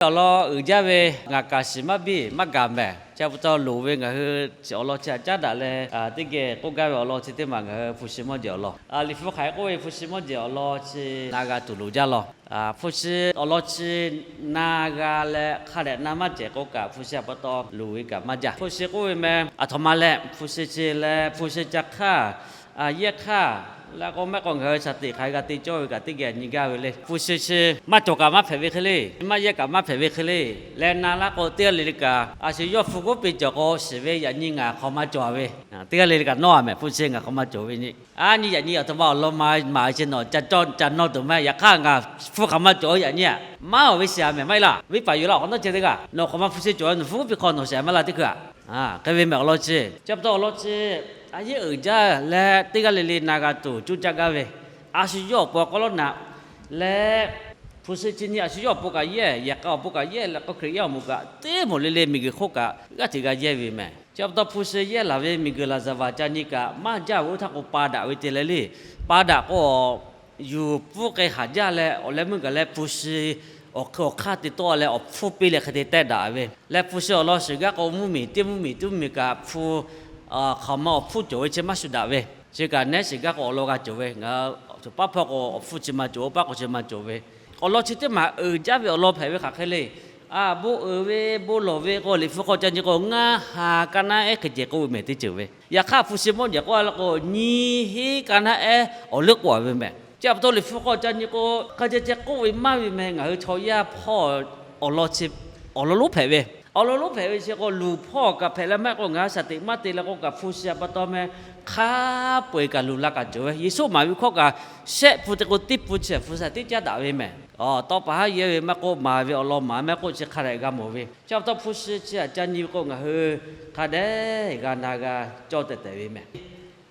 Awˬ lawn uiˍ jaˇ ve ngaˬ kaꞈ shiˍ maˇ biˇ maˇ gaˬ mehˍ. Chi pa taw loˍ ve ngaˬ hui awˬ lawn chi htaꞈ caˉ daꞈ leh, teˇ geh k'oˆ gaˇ ve awˬ lawn chi teˇ maˬ ngaˬ hui hpu shi mawˇ jehˬ awˬ lawn, Liꞈ hpu hk'aˬ hk'e k'oˆ ve hpu shi mawˇ jehˬ awˬ lawn chi na g'a tuˬ loˍ jaˇ law. Hpu shi awˬ lawn chi na g'a leh hk'a dehꞈ na maˇ cehˬ k'o kaꞈ, hpu shi htaꞈ pa taw loˍ ve kaꞈ maˇ jaˇ. Hpu shi k'oˆ ve meh aˬ htoꞈ ma leh hpu shi chi leh hpu shi ca hk'aˇ, yehˇ hk'aˇ, la k'o mehˆ k'o ngaˬ hui shaˍ tiꞈ hk'aˬ hk'e g'a te cawˇ ve kaꞈ teˇ geh nyi gaˇ ve le. Hpu shi chi maˇ cawˬ kaꞈ maˇ hpehꞈ ve hk'e le, maˇ yehˇ kaꞈ maˇ hpehꞈ ve hk'e le. Leh na laˇ k'o teˇ g'aˇ le le kaꞈ a shu yawˇ hpu g'oˉ piˇ cawˬ k'o shiˍ ve yaꞈ nyi ngaˬ hk'aw maˇ cawˬ ve. Teˇ g'aˇ le le kaꞈ nawˇ a mehˍ, hpu shi ngaˬ hk'aw maˇ cawˬ ve nyi. A nyi yaꞈ nyi aˬ htoꞈ ma awˬ lawn ma maˍ ve chi nawˬ ca nawˇ tuˬ maˇ heˆ. Yaꞈ hk'aˇ ngaˬ hpu hk'aˬ maˇ cawˬ yaꞈ nyi a maˇ awˬ ve shiˍ a mehˍ maˇ heˆ laˇ. Venˇ paˍ yuˬ laˇ awˬ hk'awꞈ nawˉ ceh teˇ g'aˇ nawˬ hk'aˬ ma hpu shi cawˬ ve, nawˬ hpu g'oˉ piˇ hk'aw nawˬ shiˍ a maˇ laˇ teˇ hkui a. Hk'e ve mehˍ awˬ lawn chi, chi pa taw awˬ lawn chi a yehˇ uiˍ jaˇ leh teˇ g'aˇ le le na g'a tuˬ cuˇ caˇ gaˇ ve, a shu yawˇ awˬ pon k'awꞈ lawˉ naꞈ leh, hpu shi chi nyi a shu yawˇ awˬ pon kaꞈ yehˇ, yehˬ k'a awˬ pon kaꞈ yehˇ leh k'o Hkriꞈ yaˇ awˬ moˍ kaꞈ teˇ moˍ le le miˬguiˬ hk'oˆ kaꞈ g'aˇ hteꞈ g'a yehˇ ve mehˍ. Chi pa taw hpu shi yehˇ laˬ ve miˬguiˬ laˍzaˍvaˍ ca nyi kaꞈ maˇ jaˇ ve oˇ htaˇ k'o pa daꞈ ve te leh le. Pa daꞈ k'o yuˬ pfuhˇ k'ai haˍ jaˇ leh awˬ leh meuˇ gaˬ leh hpu shi awˬ hk'aˇ te tawˆ leh awˬ hpfuhˇ piˇ leh hk'e te tehˆ daꞈ ve leh hpu shi awˬ lawn shiˍ gaˇ k'o mvuhˇmiˬ teˇ mvuhˇmiˬ teˇ mvuhˇmiˬ kaꞈ hpu hk'aˬ ma awˬ hpfuhˇ cawˬ ve chi maˇ shuˍ daꞈ ve. Chi kaꞈ nehˉ shiˍ gaˇ k'o awˬ lawn g'a cawˬ ve, ngaˬ paˉ hpawˇ k'o awˬ hpfuhˇ chi ma cawˬ, oˇ paˉ k'o chi ma cawˬ ve. Awˬ lawn chi teˇ maˬ uiˍ jaˇ ve awˬ lawn hpehꞈ ve hk'aˬ hk'e le. A, bon uiˍ ve bon lawˬ ve k'o Liꞈ hpu hk'aw ca nyi k'o ngaˇ ha kaˇ naˉ ehˉ hk'e ceh k'oˆ ve mehˍ teˇ ceuˬ ve. Yaꞈ hk'aˇ hpu shi mawˇ jehˬ k'oˆ a la k'o nyiˇ hinˉ kaˇ naˉ ehˉ awˬ leuˉ k'oˆ a ve mehˍ. Chi pa taw Liꞈ hpu hk'aw ca nyi k'o hk'a ceh ceh k'oˆ ve maˇ ve mehˍ. Ngaˬ hui chaw yaˇ hpawˇ awˬ lawn chi awˬ lawn lonˉ hpehꞈ ve. Awˬ lawn lonˉ hpehꞈ ve chi k'o luˬ hpawˇ kaꞈ hpehꞈ leh maˇ k'o ngaˬ hui shaˍ tiꞈ maˇ te leh k'o kaꞈ hpu shi a pa taw meh hk'a peu eˬ kaꞈ luˬ la kaꞈ cawˬ ve. Yeˍsuˆ maˍ ve hkawˇ kaꞈ shehˆ hpu te k'o teˇ hpu chi hpu shaˍ tiˉ caˉ daꞈ ve mehˍ. Awˬ tawˇ pa haˉ yehˇ ve maˇ k'oˆ maˍ ve awˬ lawn maˍ maˇ k'oˆ chi hk'a dehꞈ g'a mawˬ ve. Chi pa taw hpu shi chi htaꞈ ca nyi ve k'o ngaˬ hui hk'a dehꞈ g'a na g'a cawˇ tehꞈ tehꞈ ve mehˍ.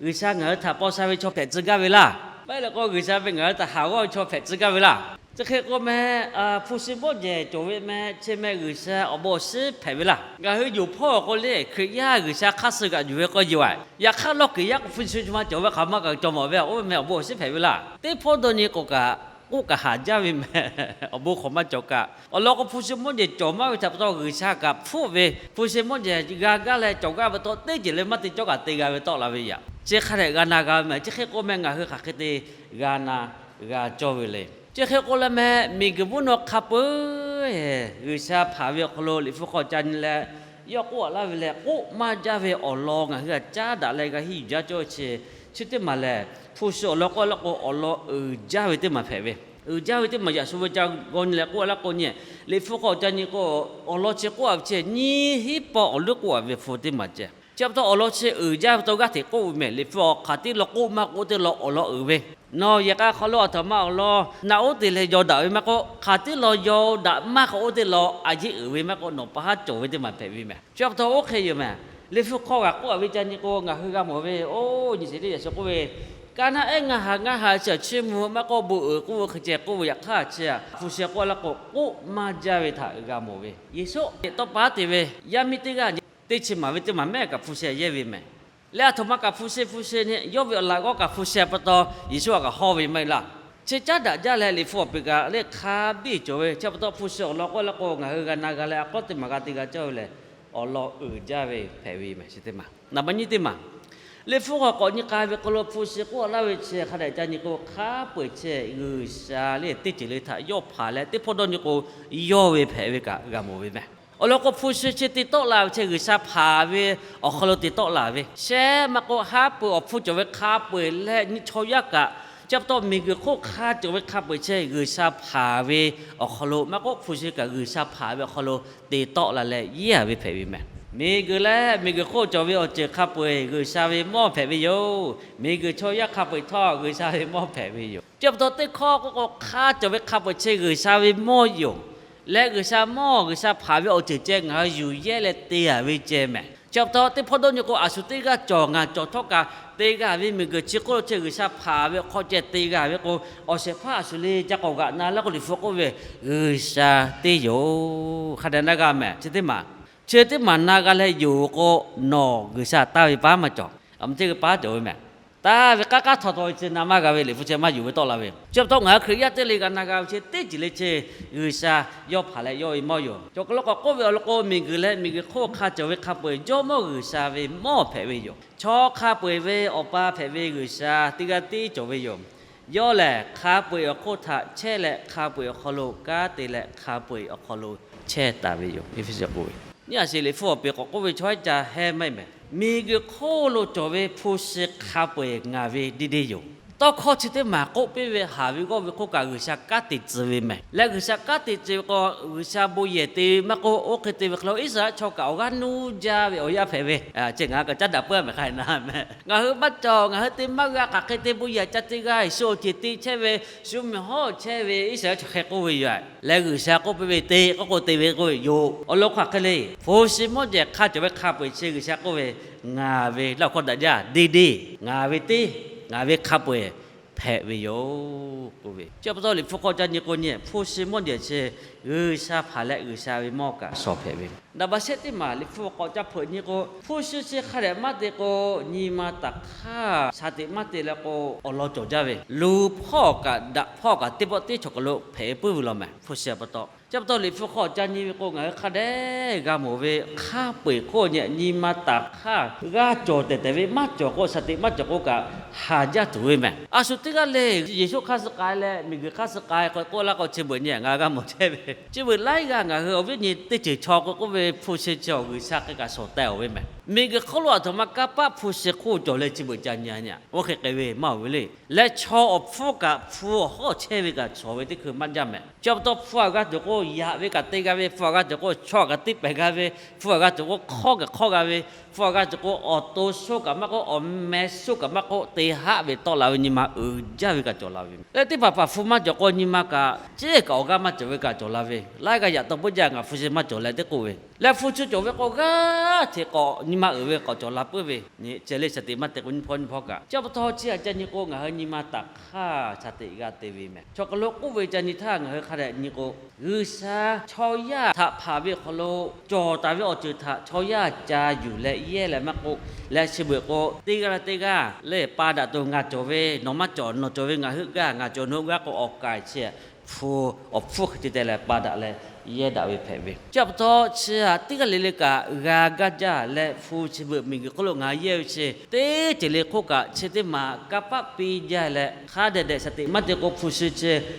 G'uiˬsha ngaˬ hui htaꞈ paw sha ve chaw hpehꞈ tcuh gaˇ ve laˇ. Maˇ heˆ leh k'o G'uiˬsha ve ngaˬ hui htaꞈ haˍ g'awˇ ve chaw hpehꞈ tcuh gaˇ ve laˇ. Chi hk'e k'o meh, hpu shi mawˇ jehˬ cawˬ ve meh chi meh G'uiˬsha awˬ bon awˬ shiˉ hpehꞈ ve laˇ. Ngaˬ hui yonˍ hpawˇ awˬ k'o le Hkriꞈ yaˇ G'uiˬsha hk'aˇ suh kaꞈ yuˬ ve k'o yoˬ a. Yaꞈ hk'aˇ lawˇ kuiˬ yaˇ k'o hpu shi chi ma cawˬ ve hk'aˬ ma kaꞈ cawˬ mawˬ ve, oˇ ve meh awˬ bon awˬ shiˉ hpehꞈ ve laˇ. Teˇ hpawˇ dawˇ nyi k'o kaꞈ k'oˆ kaꞈ haˍ jaˇ ve meh, awˬ bon hk'aˬ maˇ cawˬ kaꞈ. Awˬ lawn k'o hpu shi mawˇ jehˬ cawˬ maˇ ve htaꞈ pa taw G'uiˬsha kaꞈ hpfuhˆ ve, hpu shi mawˇ jehˬ g'a gaˇ leh cawˬ gaˇ ve tawˇ teˇ ceuˬ le maˇ te cawˇ kaꞈ te g'a ve tawˆ la ve yaꞈ. Chi hk'a dehꞈ g'a na g'a ve meh. Chi hk'e k'o meh ngaˬ hui hk'aˬ hk'e te g'a na g'a cawˇ ve le. Chi hk'e k'o leh meh miˬguiˬ mvuhˇ naw hk'a peu-eˬ G'uiˬsha hpanˍ ve awˬ hk'aw lo Liꞈ hpu hk'aw ca nyi leh yawˇ k'oˆ a laˇ ve leh k'oˆ maˇ jaˇ ve awˬ lawn ngaˬ hui htaꞈ caˉ daꞈ leh g'a hiˉ yuˬ jaˇ cawˇ ve chi, chi teˇ maˬ lehˬ hpu shi awˬ lawn k'oˆ a laˇ k'o awˬ lawn uiˍ jaˇ ve teˇ maˬ hpehꞈ ve. Uiˍ jaˇ ve teˇ maˬ yaꞈ shu ve ca g'aw nyi leh k'oˆ a laˇ k'o nyi, Liꞈ hpu hk'aw ca nyi k'o awˬ lawn chi k'oˆ a ve chi nyiˇ hinˉ pawˆ awˬ leuˉ k'oˆ a ve hpu teˇ maˬ ceh. Chi pa taw awˬ lawn chi uiˍ jaˇ ve pa taw g'aˇ hteꞈ k'oˆ ve meh. Liꞈ hpu awˬ hk'aˬ tiˉ law k'oˆ maˇ k'oˆ teˇ law awˬ lawn uiˍ ve. Nawˬ yehˬ k'a hk'aw lo aˬ htoꞈ ma awˬ lawn naꞈ oˉ te leh yaw daꞈ ve maˇ k'oˆ, hk'aˬ tiˉ law yaw daꞈ maˇ k'oˆ teˇ law a yeˉ uiˍ ve maˇ k'oˆ, nawˬ pa haˉ cawˬ ve teˇ maˬ hpehꞈ ve meh. Chi pa taw oˇ hk'e yoˬ meh. Liꞈ hpu hk'aw g'a k'oˆ a ve ca nyi k'o ngaˬ hui g'a mawˬ ve, oˇ nyi sheˍ teˇ yaꞈ shu k'oˆ ve, kaˇ naˉ ehˉ ngaˇ ha ngaˇ ha chi a chiˇ mvuh maˇ k'oˆ bon uiˍ k'oˆ ve hk'e ceh k'oˆ ve yaꞈ hk'aˇ chi a hpu shi k'oˆ a laˇ k'o k'oˆ maˇ jaˇ ve htaꞈ g'a mawˬ ve. Yeˍsuˆ tawˇ pa te ve yaˇ miˇ teˇ g'aˇ teˇ chi maˍ ve teˇ maˬ mehˆ kaꞈ hpu shi a yehˇ ve meh. Leh aˬ htoꞈ ma kaꞈ hpu shi hpu shi nyi yawˇ ve awˬ laꞈ g'awˇ kaꞈ hpu shi a pa taw Yeˍsuˆ a kaꞈ hawˇ ve maˇ heˆ laˇ. Chi caˉ daꞈ jaˇ leh Liꞈ hpu awˬ pehˬ kaꞈ le hk'a biˇ cawˬ ve. Chi pa taw hpu shi awˬ lawn k'oˆ a laˇ k'o ngaˬ hui g'a na g'a leh a k'awˉ teˇ maˬ g'a te g'a cawˇ ve lehˬ, awˬ lawn uiˍ jaˇ ve hpehꞈ ve meh. Chi teˇ maˬ naˍ baꞈ nyiˇ teˇ maˬ Liꞈ hpu hk'aw k'awꞈ nyi k'ai ve hk'aw lo hpu shi k'oˆ a laˇ ve chi hk'a dehꞈ ca nyi k'o hk'a peu-eˬ chi G'uiˬsha le teˇ ceuˬ le htaꞈ yawˇ hpanˍ leh teˇ hpawˇ dawˇ nyi k'o yawˇ ve hpehꞈ ve kaꞈ g'a mawˬ ve meh. Awˬ lawn k'o hpu shi chi te tawˆ la ve chi G'uiˬsha hpanˍ ve awˬ hk'aw lo te tawˆ la ve shehˆ maˇ k'oˆ, haˉ pui awˬ hpfuhˇ cawˬ ve hk'a peu-eˬ leh nyi chaw yaˇ kaꞈ, chi pa taw miˬguiˬ hk'oˆ hk'a cawˬ ve hk'a peu-eˬ chi G'uiˬsha hpanˍ ve awˬ hk'aw lo maˇ k'oˆ, hpu shi kaꞈ G'uiˬsha hpanˍ ve awˬ hk'aw lo te tawˆ la leh yehˇ a ve hpehꞈ ve meh. Miˬguiˬ leh miˬguiˬ hk'oˆ cawˬ ve awˬ ceuˬ hk'a peu-eˬ G'uiˬsha ve mawˇ hpehꞈ ve yoˬ. Miˬguiˬ chaw yaˇ hk'a peu-eˬ htawˇ G'uiˬsha ve mawˇ hpehꞈ ve yoˬ. Chi pa taw teˇ hkawˇ k'oˆ k'o hk'a cawˬ ve hk'a peu-eˬ chi G'uiˬsha ve mawˇ yoˬ. Leh G'uiˬsha mawˇ G'uiˬsha hpanˍ ve awˬ ceuˬ ceh ngaˬ hui yuˬ yehˇ leh te a ve ceh meh. Chi pa taw teˇ hpawˇ dawˇ nyi k'o a shu teˇ g'aˇ cawˬ ngaˬ cawˬ htawˇ kaꞈ te g'a ve miˬguiˬ chi hk'oˆ lo chi G'uiˬsha hpanˍ ve awˬ hk'aw ceh te g'a ve k'o, awˬ shehˍ hpaˇ a shu le ca k'awꞈ g'aꞈ na laˇ k'o Liꞈ hpu k'oˆ ve, G'uiˬsha teˇ yoˬ. Hk'a dehꞈ na g'a meh. Chi teˇ maˬ, chi teˇ maˬ na g'a leh yoˬ k'o, nawˬ G'uiˬsha taˇ ve paˉ maˇ cawˬ. A ma teˇ g'aˇ paˉ cawˬ ve meh. Taˇ ve k'aˉ k'aˉ htaw htaw ve chi na maˇ g'a ve, Liꞈ hpu chi maˇ yuˬ ve tawˆ la ve. Chi pa taw ngaˬ hui Hkriꞈ yaˇ teˇ le g'a na g'a ve chi teˇ ceuˬ le chi G'uiˬsha yawˇ hpaˍ leh yawˇ ve mawˇ yoˬ. Cawˬ hk'aw lo k'awꞈ k'oˆ ve awˬ lawn k'o, miˬguiˬ leh miˬguiˬ hk'oˆ hk'a cawˬ ve hk'a peu-eˬ Jawˇmawˇ G'uiˬsha ve mawˇ hpehꞈ ve yoˬ. Chaw hk'a peu-eˬ ve Awˬ pa hpehꞈ ve G'uiˬsha teˇ g'aˇ tiˉ cawˬ ve yoˬ. Yawˇ lehˬ hk'a peu-eˬ awˬ hk'oˆ htaꞈ chehˇ leh, hk'a peu-eˬ awˬ hk'aw lo kanˉ te leh, hk'a peu-eˬ awˬ hk'aw lo chehˇ taˍ ve yoˬ. Eˇfeˇsuꞈ k'oˆ ve nyiˇ a shiˍ Liꞈ hpu awˬ pehˍ k'awꞈ k'oˆ ve chaw haiˉ ca hehˉ maˇ heˆ mehˍ. Miˬguiˬ hk'oˆ lo cawˬ ve hpu shi hk'a peu-eˬ ngaˬ ve deˇ deˇ yoˬ. Tawˇ hkawˇ chi teˇ maˬ k'oˆ piˇ ve haˍ ve g'awˇ ve hk'oˆ kaꞈ G'uiˬsha kanˉ te tcuh ve mehˍ. Leh G'uiˬsha kanˉ te tcuh ve k'o, G'uiˬsha bon yehˬ te ve maˇ k'oˆ, oˇ hk'e te ve hk'aw lo Iˉsaˍreˍlaˆ chaw kaꞈ awˬ g'aˇ nuˇ jaˇ ve awˬ yaˇ hpehꞈ ve. Chi ngaˬ hui kaꞈ caˉ daꞈ peuˬ mehˍ hk'a na mehˍ. Ngaˬ hui maˇ cawˬ, ngaˬ hui te maˇ g'a hk'aˬ hk'e te bon yehˬ ca te g'a, Yeˍsuˆ awˬ ceˬ te chehˇ ve, shu mehˬ hawˉ chehˇ ve Iˉsaˍreˍlaˆ chaw hk'e k'oˆ ve yoˬ. Leh G'uiˬsha k'oˆ piˇ ve te k'oˆ k'o te ve k'oˆ ve yoˬ. Awˬ lawn hk'aˬ hk'e le, hpu shi mawˇ jehˬ hk'a cawˬ ve hk'a peu-eˬ chi G'uiˬsha k'oˆ ve, ngaˬ ve laˇ awˬ hkawˇ daꞈ jaˇ deˇ deˇ, ngaˬ ve teˇ, ngaˬ ve hk'a peu-eˬ hpehꞈ ve yoˬ k'oˆ ve. Chi pa taw Liꞈ hpu hk'aw ca nyi k'o nyi, hpu shi mawˇ jehˬ chi G'uiˬsha hpaˍ leh G'uiˬsha ve mawˇ kaꞈ shawˍ hpehꞈ ve. Daꞈ baˬ shehˆ teˇ maˬ Liꞈ hpu k'awꞈ ca hpeuꞈ nyi k'o, hpu shi chi hk'a dehꞈ maˇ te k'o, nyi ma taˍ hk'aˇ shaˍ teꞈ maˇ te leh k'o, awˬ lawn cawˬ jaˇ ve, luˬ hpawˇ kaꞈ daꞈ hpawˇ kaꞈ teˇ pawˆ teˇ chaw kaˬ lo hpehꞈ puiˉ ve law mehˍ. Hpu shi pa taw, chi pa taw Liꞈ hpu hk'aw ca nyi ve k'o, ngaˬ hui hk'a dehꞈ g'a mawˬ ve hk'a peu-eˬ hk'oˆ nyi, nyi ma taˍ hk'aˇ g'a cawˬ tehˬ tehˬ ve maˇ cawˬ k'o, shaˍ teꞈ maˇ cawˬ k'o kaꞈ, haˍ jaˇ tuˬ ve mehˍ. A shu teˇ g'aˇ le, Yeˍsuˆ hk'aˇ suh k'ai leh miˬguiˬ hk'aˇ suh k'ai k'o k'oˆ laˇ k'o, chi beuꞈ nyi ngaˬ g'a mawˬ chehˇ ve, chi beuꞈ laiˉ g'aˇ ngaˬ hui awˬ viˉ nyi teˇ ceuˬ chaw k'o k'oˆ ve, hpu shi chi awˬ G'uiˬsha hk'e kaꞈ shawˍ teh-oˬ ve mehˍ. Miˬguiˬ hk'oˆ lo aˬ htoꞈ ma kanˇ paˆ hpu shi hk'oˆ cawˬ leh chi beuꞈ ca nyi nyi, oˇ hk'e k'ai ve maˇ oˬ ve le. Leh chaw awˬ hpfuhˇ kaꞈ hpu awˬ hawˉ chehˇ ve kaꞈ shawˍ ve teˇ hkui maˇ jaˇ mehˍ. Chi pa taw hpu aꞈ g'a tuˬ k'o yaꞈ ve kaꞈ te g'a ve, hpu aꞈ g'a tuˬ k'o chaw kaꞈ teˇ pehˍ g'a ve, hpu aꞈ g'a tuˬ k'o hk'awˇ kaꞈ hk'awˇ g'a ve, hpu aꞈ g'a tuˬ k'o awˬ to sho kaꞈ maˇ k'oˆ, awˬ meh sho kaꞈ maˇ k'oˆ, te haˆ ve tawˆ la ve nyi ma uiˍ jaˇ ve kaꞈ cawˬ la ve. Leh teˇ hpaˍ hpaˍ hpu maˇ cawˬ k'o nyi ma kaꞈ ceˇ kaꞈ awˬ g'aˇ maˇ cawˬ ve kaꞈ cawˬ la ve. Laiˉ g'aˇ yaꞈ taw puiˉ jaˇ, ngaˬ hpu shi maˇ cawˬ leh teˇ k'oˆ ve. Leh hpu chi cawˬ ve k'o g'aˇ hteꞈ k'awꞈ nyi ma uiˍ ve k'awꞈ cawˬ la puiˉ ve. Nyi ceh le shaˍ teꞈ maˇ te k'o nyiˇ hpawˇ nyiˇ hpawˇ kaꞈ. Chi pa taw chi aꞈ ca nyi k'o ngaˬ hui nyi ma taˍ hk'aˇ shaˍ teꞈ g'a te ve mehˍ. Chaw hk'aw lo k'oˆ ve ca nyi htaˇ ngaˬ hui hk'a dehꞈ nyi k'o, G'uiˬsha chaw yaˇ htaꞈ hpanˍ ve awˬ hk'aw lo cawˬ taˍ ve awˬ ceuˬ htaꞈ chaw yaˇ ca yuˬ leh yehˇ leh maˇ k'oˆ, leh chi beuꞈ k'o teˇ g'aˇ leh teˇ g'aˇ lehˬ pa daꞈ tuˬ ngaˬ cawˬ ve nawˬ maˇ cawˬ, nawˬ cawˬ ve ngaˬ hui g'aˇ, ngaˬ cawˬ nawˬ hui g'aˇ k'o awˬ k'ai chi hpu awˬ hpfuhˇ hk'e te leh pa daꞈ leh yehˇ daꞈ ve hpehꞈ ve. Chi pa taw chi htaꞈ teˇ g'aˇ le le kaꞈ g'a gaˇ jaˇ leh, hpu chi beuꞈ miˬguiˬ hk'oˆ lo ngaˬ hui yehˇ ve chi teˇ ceuˬ le hk'oˆ kaꞈ chi teˇ maˬ kanˇ paˆ piˇ jaˇ leh, hk'a dehꞈ dehꞈ shaˍ teꞈ maˇ te k'o hpu shi chi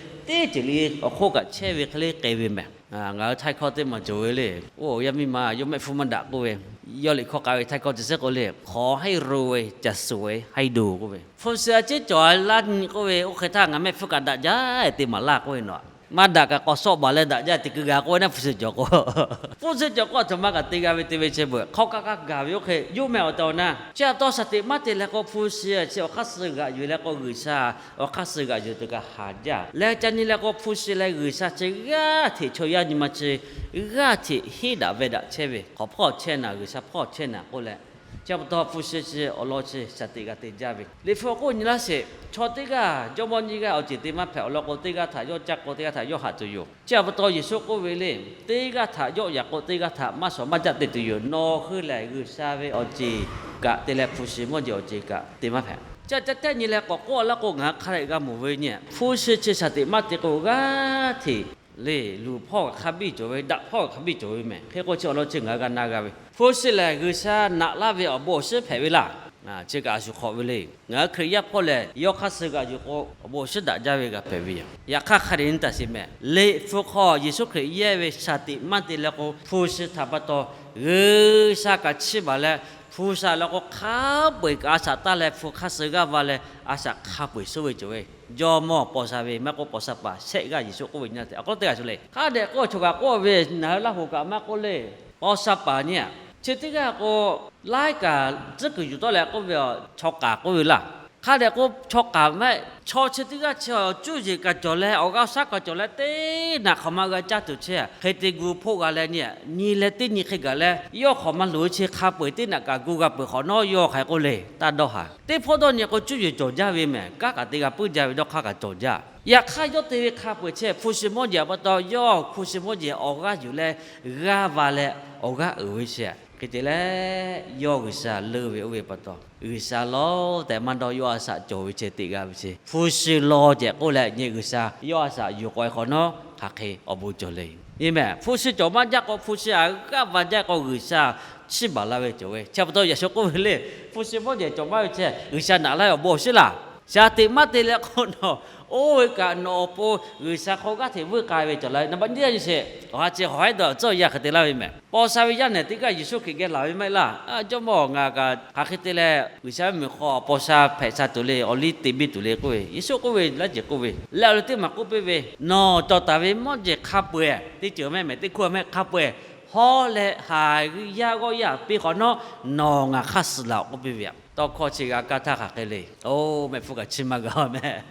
teˇ ceuˬ le awˬ hk'oˆ kaꞈ chehˇ ve hk'e le k'ai ve mehˍ. Ngaˬ hui htaiˇ hkawˇ teˇ maˬ cawˬ ve le. Oˇ awˬ yanˇ miˇ ma yawˇ mehˆ hpfuhˇ maˇ daꞈ k'oˆ ve, yawˇ liꞈ hkawˇ k'ai ve htaiˇ hkawˇ chi suhˉ k'o le, ขอให้รวย จะสวย ให้ดู k'oˆ ve, hpu shi a ciˉ cawˬ laˇ nyi k'oˆ ve, oˇ hk'e htaˇ ngaˬ mehˆ hpfuhˇ kaꞈ daꞈ jaˇ te maˍ laˇ k'oˆ ve nawˬ maˇ daꞈ kaꞈ k'awꞈ shawˆ baˬ leh daꞈ jaˇ te kuiˬ g'a k'oˆ ve naˉ hpu shi cawˬ k'o, hpu shi cawˬ k'o aˬ htoꞈ ma kaꞈ te g'a ve te ve chi beuꞈ hk'aw kaˇ kaˇ gaˬ ve oˇ hk'e yoˇ mehˍ awˬ tehˬ awˬ na. Chi pa taw shaˍ teꞈ maˇ te leh k'o hpu shi chi awˬ hk'aˇ suh g'aꞈ yuˬ leh k'o G'uiˬsha awˬ hk'aˇ suh g'aꞈ yuˬ tuˬ kaꞈ haˍ jaˇ. Leh ca nyi leh k'o hpu shi leh G'uiˬsha chi g'aˇ hteꞈ chaw yaˇ nyi ma chi g'aˇ hteꞈ henˉ daꞈ veh daꞈ chehˇ ve, hk'awꞈ hpawˇ chehˇ naˍ, G'uiˬsha hpawˇ chehˇ naˍ k'oˆ leh, chi pa taw hpu shi chi awˬ lawn chi shaˍ teꞈ g'a te jaˇ ve. Liꞈ hpu k'oˆ nyi laˇ sheˍ, chaw teˇ g'aˇ jawˇmawˇ nyiˇ g'aˇ awˬ ceˬ te maˇ hpehꞈ awˬ lawn k'o, teˇ g'aˇ htaꞈ yawˇ caˇ k'o teˇ g'aˇ htaꞈ yawˇ haꞈ tuˬ yoˬ. Chi pa taw Yeˍsuˆ k'oˆ ve le, teˇ g'aˇ htaꞈ yawˆ yaꞈ k'o teˇ g'aˇ htaꞈ maˇ shawˍ maˇ caˆ te tuˬ yoˬ. Nawˬ hui lehˬ G'uiˬsha ve awˬ ceˬ kaꞈ te leh hpu shi mawˇ jehˬ awˬ ceˬ kaꞈ te maˇ hpehꞈ. Chi ca caˇ nyi leh k'awꞈ k'oˆ laˇ k'o, ngaˬ hui hk'a dehꞈ g'a mawˬ ve nyi, hpu shi chi shaˍ teꞈ maˇ te k'o g'aˇ hteꞈ le luˬ hpawˇ kaꞈ hk'a biˇ cawˬ ve, daꞈ hpawˇ kaꞈ hk'a biˇ cawˬ ve mehˍ. Hk'e k'o chi awˬ lawn chi ngaˬ hui g'a na g'a ve, hpu shi lehˬ G'uiˬsha naꞈ laˇ ve awˬ bon awˬ shiˉ hpehꞈ ve laˇ. Chi kaꞈ a shu hk'awꞈ ve le. Ngaˬ hui Hkriꞈ yaˇ hpawˇ lehˬ yawˇ hk'aˇ suh g'aꞈ yuˬ k'o awˬ bon awˬ shiˉ daꞈ jaˇ ve g'a hpehꞈ ve yoˬ. Yaꞈ hk'aˇ hk'a dehꞈ nyi taˍ sheˍ mehˍ. Liꞈ hpu hk'aw Yeˍsuˆ Hkriꞈ yehˇ ve shaˍ teꞈ maˇ te leh k'o hpu shi htaꞈ pa taw G'uiˬsha kaꞈ chiˇ baˬ leh, hpu shaꞈ leh k'o hk'a peu-eˬ kaꞈ a shaꞈ taˇ leh hpu hk'aˇ suh g'aˇ va leh, a shaꞈ hk'a peu-eˬ suh ve cawˬ ve, jawˇmawˇ paw sha ve maˇ k'oˆ paw sha paˍ shehˆ g'aˇ Yeˍsuˆ k'oˆ ve nyi la hteꞈ awˬ hk'aw lo teˇ g'aˇ shu le. Hk'a dehꞈ k'oˆ chaw kaꞈ k'oˆ ve, ngaˬ hui Laˇ hoꞈ kaꞈ maˇ k'oˆ le, paw sha paˍ nyi a. Chi teˇ g'aˇ k'o laiˉ kaꞈ tcuhˉ kuiˬ yuˬ tawˆ leh k'oˆ ve, chaw kaˍ k'oˆ ve laˇ. Hk'a dehꞈ k'o chaw kaˍ mehˆ, chaw chi teˇ g'aˇ chi cuˇ yiˬ kaꞈ cawˬ leh awˬ g'aˇ shaˉ kaꞈ cawˬ leh teˇ naꞈ hk'aˬ ma g'a caˇ tuˬ chehˇ hk'e te gu hpoˆ g'a leh nyi, nyi leh teˇ nyi hk'e gaˬ leh yawˇ hk'awꞈ ma loꞈ-e chi hk'a peu-eˬ teˇ naꞈ kaꞈ gu g'a peuˬ hk'awꞈ nawˉ yawˇ hk'aˬ hk'e k'oˆ le, taˇ dawˇ haˍ. Teˇ hpawˇ dawˇ nyi k'o cuˇ yiˬ cawˬ jaˇ ve mehˍ, kanˉ kaꞈ te g'a puiˉ jaˇ ve dawˇ hk'aˇ kaꞈ cawˬ jaˇ. Yaꞈ hk'aˇ, yawˇ te ve hk'a peu-eˬ chehˇ hpu shi mawˇ jehˬ pa taw, yawˇ hpu shi mawˇ jehˬ awˬ g'aˇ yuˬ leh g'aˇ va leh awˬ g'aˇ uiˍ ve chi hk'e te leh, yawˇ G'uiˬsha leu ve oˇ ve pa taw, G'uiˬsha lawˬ tehꞈ maˇ dawˇ, yawˇ a shaꞈ cawˬ ve chi teꞈ g'a ve chi hpu shi lawˬ jehˬ k'oˆ leh, nyi G'uiˬsha yawˇ a shaꞈ yuˬ k'awꞈ e hk'awꞈ nawˉ, hk'aˬ hk'e awˬ bon cawˬ le. Nyi mehˍ, hpu shi cawˬ maˇ jaˇ k'o, hpu shi a g'aˇ va jaˇ k'o, G'uiˬsha chiˇ baˬ laˇ ve cawˬ ve. Chi pa taw Yeˍsuˆ k'oˆ ve le, hpu shi mawˇ jehˬ cawˬ maˇ ve chi G'uiˬsha naꞈ laˇ ve awˬ bon awˬ shiˉ laˬ. Shaˍ tiꞈ maˇ te leh hk'awꞈ nawˉ, oˇ ve kaꞈ nawˬ awˬ pon G'uiˬsha hk'aw g'aˇ hteꞈ vuiˇ k'ai ve cawˬ la ve. Naˍ baꞈ nyiˇ yaˇ nyi sheˍ, awˬ ha chi hawˬ haiˉ dawˬ tcuhˉ yaˇ hk'e te laˇ ve mehˍ. Paw sha ve yaˇ nehˬ teˇ g'aˇ Yeˍsuˆ Hkriꞈ geh laˬ ve maˇ heˆ laˇ. Jawˇmawˇ, ngaˬ kaꞈ hk'aˬ hk'e te leh G'uiˬsha ve mvuhˇmiˬ hk'aw paw sha hpehꞈ sha tuˬ le, awˬ liˇ te biˇ tuˬ le k'oˆ ve, Yeˍsuˆ k'oˆ ve, laˇ jeˬ k'oˆ ve, leh awˬ lawn teˇ maˬ k'oˆ piˇ ve, nawˬ cawˬ taˍ ve mawˇ jehˬ hk'a peu-eˬ, teˇ ceuˬ mehˆ mehˍ, teˇ hkuˇ mehˆ hk'a peu-eˬ, hawˉ leh haˍ g'uiˇ yaˇ g'awˇ yaˇ piˇ hk'awꞈ nawˉ, nawˬ ngaˬ hk'aˇ suh laˬ k'oˆ piˇ ve. Tawˇ hkawˇ chi g'a kaˇ htaˇ hk'aˬ hk'e le. Oˇ, mehˆ hpfuhˇ kaꞈ chiˇ maˇ g'a mehˍ.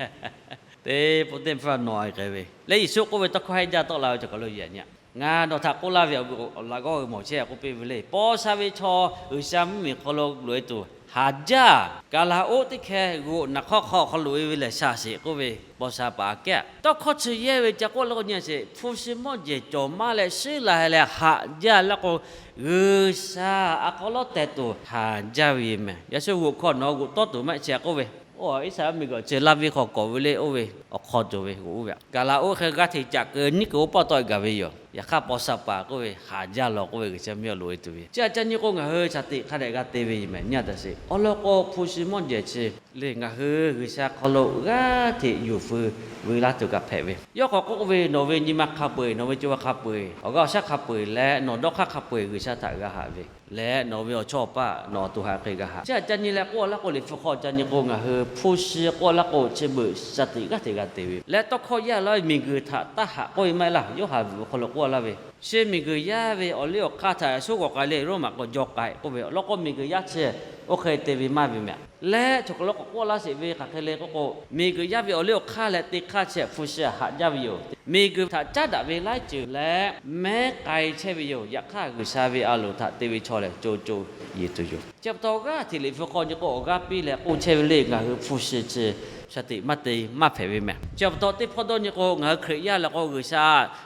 Teˇ pawˆ teˇ hpfuhˇ nawˬ a k'ai ve leh, Yeˍsuˆ k'oˆ ve tawˇ hkawˇ heˆ jaˇ tawˆ la ve cawˬ kaˬ lo yaꞈ nyi. Ngaˬ nawˬ htaꞈ k'oˆ laˇ ve awˬ laꞈ g'awˇ ve mawˬ chehˇ k'oˆ piˇ ve le. Paw sha ve chaw G'uiˬsha mvuhˇmiˬ hk'aw lo loꞈ e tuˬ haˍ jaˇ. Kaˍlaˍoˆ teˇ hkeh g'oꞈ naˬ hk'awˇ hk'aw hk'aw loꞈ e ve lehˬ, shaˍ sheˍ k'oˆ ve paw sha paˍ aꞈ kehˉ. Tawˇ hkawˇ chi yehˇ ve ca k'oˆ la k'o, nyi sheˍ, hpu shi mawˇ jehˬ cawˬ maˇ leh shiˉ la leh haꞈ jaˇ la k'o, G'uiˬsha a k'aw lawˉ teh tuˬ haˍ jaˇ ve mehˍ. Yaꞈ shu g'oꞈ hkawˇ nawˬ g'oꞈ tawˇ tuˬ maˇ heˆ chi k'oˆ ve, oˇ Iˉsaˍreˍlaˆ miˬguiˬ chi laˇ viˇ hk'aw kawꞈ ve le, oˇ ve awˬ hk'aw cawˬ ve g'oꞈ oˇ ve, Kaˍlaˍoˆ hk'e g'aˇ hteꞈ caꞈ keu nyiˉ keu oˇ pawˆ tawˆ e gaˬ ve yoˬ. Yaꞈ hk'aˇ paw sha paˍ k'oˆ ve, haˍ jaˇ lawˬ k'oˆ ve, G'uiˬsha mvuhˇmiˬ lo e tuˬ ve. Chi aꞈ ca nyi k'o, ngaˬ hui shaˍ tiꞈ hk'a dehꞈ g'a te ve yoˬ mehˍ. Nyi a taꞈ sheˍ, awˬ lawn k'o, hpu shi mawˇ jehˬ chi le ngaˬ hui G'uiˬsha hk'aw lo g'aˇ hteꞈ yuˬ feu ve laˇ tuˬ kaꞈ hpehꞈ ve. Yawˇ k'awꞈ k'oˆ ve, Nawˬ ve nyi ma hk'a peu-eˬ, nawˬ ve co ha hk'a peu-eˬ, awˬ g'aˇ awˬ shaˉ hk'a peu-eˬ leh nawˬ dawˇ hk'aˇ hk'a peu-eˬ G'uiˬsha htaꞈ g'a haꞈ ve leh, nawˬ ve awˬ chawˇ awˬ paˆ nawˬ awˬ to haꞈ hk'e g'a haꞈ. Chi aꞈ ca nyi leh k'oˆ laˇ k'o, Liꞈ hpu hk'aw ca nyi k'o, ngaˬ hui hpu shi k'oˆ laˇ k'o, chi beuꞈ shaˍ tiꞈ g'aˇ hteꞈ g'a te ve leh, tawˇ hkawˇ yaˇ laˇ ve miˬguiˬ htaꞈ taˇ haꞈ k'oˆ ve maˇ heˆ laˇ. Yawˇ haꞈ vuˬ awˬ hk'aw lo k'oˆ laˇ ve, Chi miˬguiˬ yaˇ ve awˬ liˇ awˬ hk'aˇ htaꞈ suˉ g'awˬ k'ai le, Roˉmaꞈ k'o jaw k'ai k'oˆ ve. Awˬ lawn k'o, miˬguiˬ yaˇ chi oˇ hk'e te ve maˇ ve mehˍ. Leh chaw hk'aˬ lo k'awꞈ k'oˆ laˇ sheˍ ve hk'aˬ hk'e le k'oˆ k'o, miˬguiˬ yaˇ ve awˬ liˇ awˬ hk'aˇ leh teˇ hk'aˇ chi hpu shi haꞈ jaˇ ve yoˬ. Miˬguiˬ htaꞈ caˉ daꞈ ve laiˉ ceuˬ leh mehˉ k'ai chehˇ ve yoˬ. Yaꞈ hk'aˇ, G'uiˬsha ve a loˍ htaꞈ te ve chaw lehˬ, co co yeˬ tuˬ yoˬ. Chi pa taw g'aˇ hteꞈ Liꞈ hpu hk'aw nyi k'o, awˬ g'aˇ piˇ leh k'oˆ chehˇ ve le, ngaˬ hui hpu shi chi shaˍ tiꞈ maˇ te maˇ hpehꞈ ve mehˍ. Chi pa taw teˇ hpawˇ dawˇ nyi k'o, ngaˬ hui Hkriꞈ yaˇ leh k'o, G'uiˬsha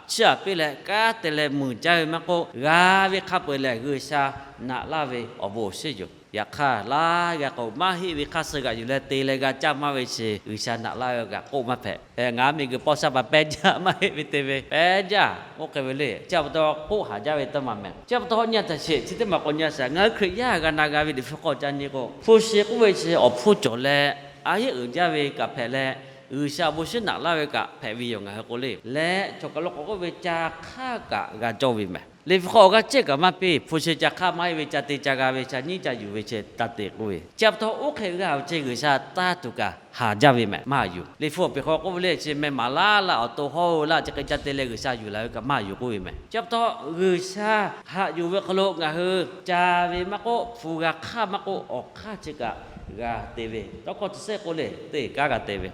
chiˇ aꞈ piˇ leh kanˉ te leh muiˬ jaˇ ve maˇ k'oˆ, g'a ve hk'a peu-eˬ lehˬ G'uiˬsha naꞈ laˇ ve awˬ bon awˬ shiˉ yoˬ. Yaꞈ hk'aˇ, laiˉ g'a k'o maˇ heˆ ve hk'aˇ suh g'aꞈ yuˬ leh te leh g'a caˇ maˇ ve chi G'uiˬsha naꞈ laˇ ve kaꞈ k'oˆ maˇ hpehꞈ. Ngaˬ miˬguiˬ paw sha paˍ pehˇ jaˇ maˇ heˆ ve te ve pehˇ jaˇ k'oˆ hk'e ve le. Chi pa taw k'oˆ haˍ jaˇ ve teˇ maˬ mehˍ. Chi pa taw nyi a taꞈ sheˍ, chi teˇ maˬ k'awꞈ nyi a shaˍ, ngaˬ hui Hkriꞈ yaˇ g'a na g'a ve Liꞈ hpu hk'aw ca nyi k'o, hpu shi k'oˆ ve chi awˬ hpfuhˇ cawˬ leh a yehˉ uiˍ jaˇ ve kaꞈ hpehꞈ leh, G'uiˬsha awˬ bon shiˉ naꞈ laˇ ve kaꞈ hpehꞈ ve yoˬ ngaˬ hui k'o le. Leh chaw kaˬ lo k'awꞈ k'oˆ ve, ca hk'aˇ kaꞈ g'a cawˇ ve mehˍ. Liꞈ hpu hk'aw awˬ g'aˇ cehˇ kaꞈ maˇ piˇ, hpu shi ca hk'aˇ maˇ heˆ ve ca te ca g'a ve, ca nyiˉ ca yuˬ ve chi taˇ te k'oˆ ve. Chi pa taw oˇ hk'e g'a ve chi G'uiˬsha taˇ tuˬ kaꞈ haˍ jaˇ ve mehˍ, maˇ yuˬ. Liꞈ hpu awˬ peˬ hk'aw k'oˆ ve le, chi meh maˍ laˇ laˇ awˬ to hawˇ laˇ chi hk'e ca te leh G'uiˬsha yuˬ laˬ ve kaꞈ maˇ yuˬ k'oˆ ve mehˍ. Chi pa taw G'uiˬsha haꞈ yuˬ ve hk'aw lo ngaˬ hui ca ve maˇ k'oˆ, hpu g'a hk'aˇ maˇ k'oˆ, awˬ hk'aˇ chi kaꞈ g'a te ve. Tawˇ hkawˇ chi sehˆ k'oˆ le, teˇ kanˉ g'a te ve.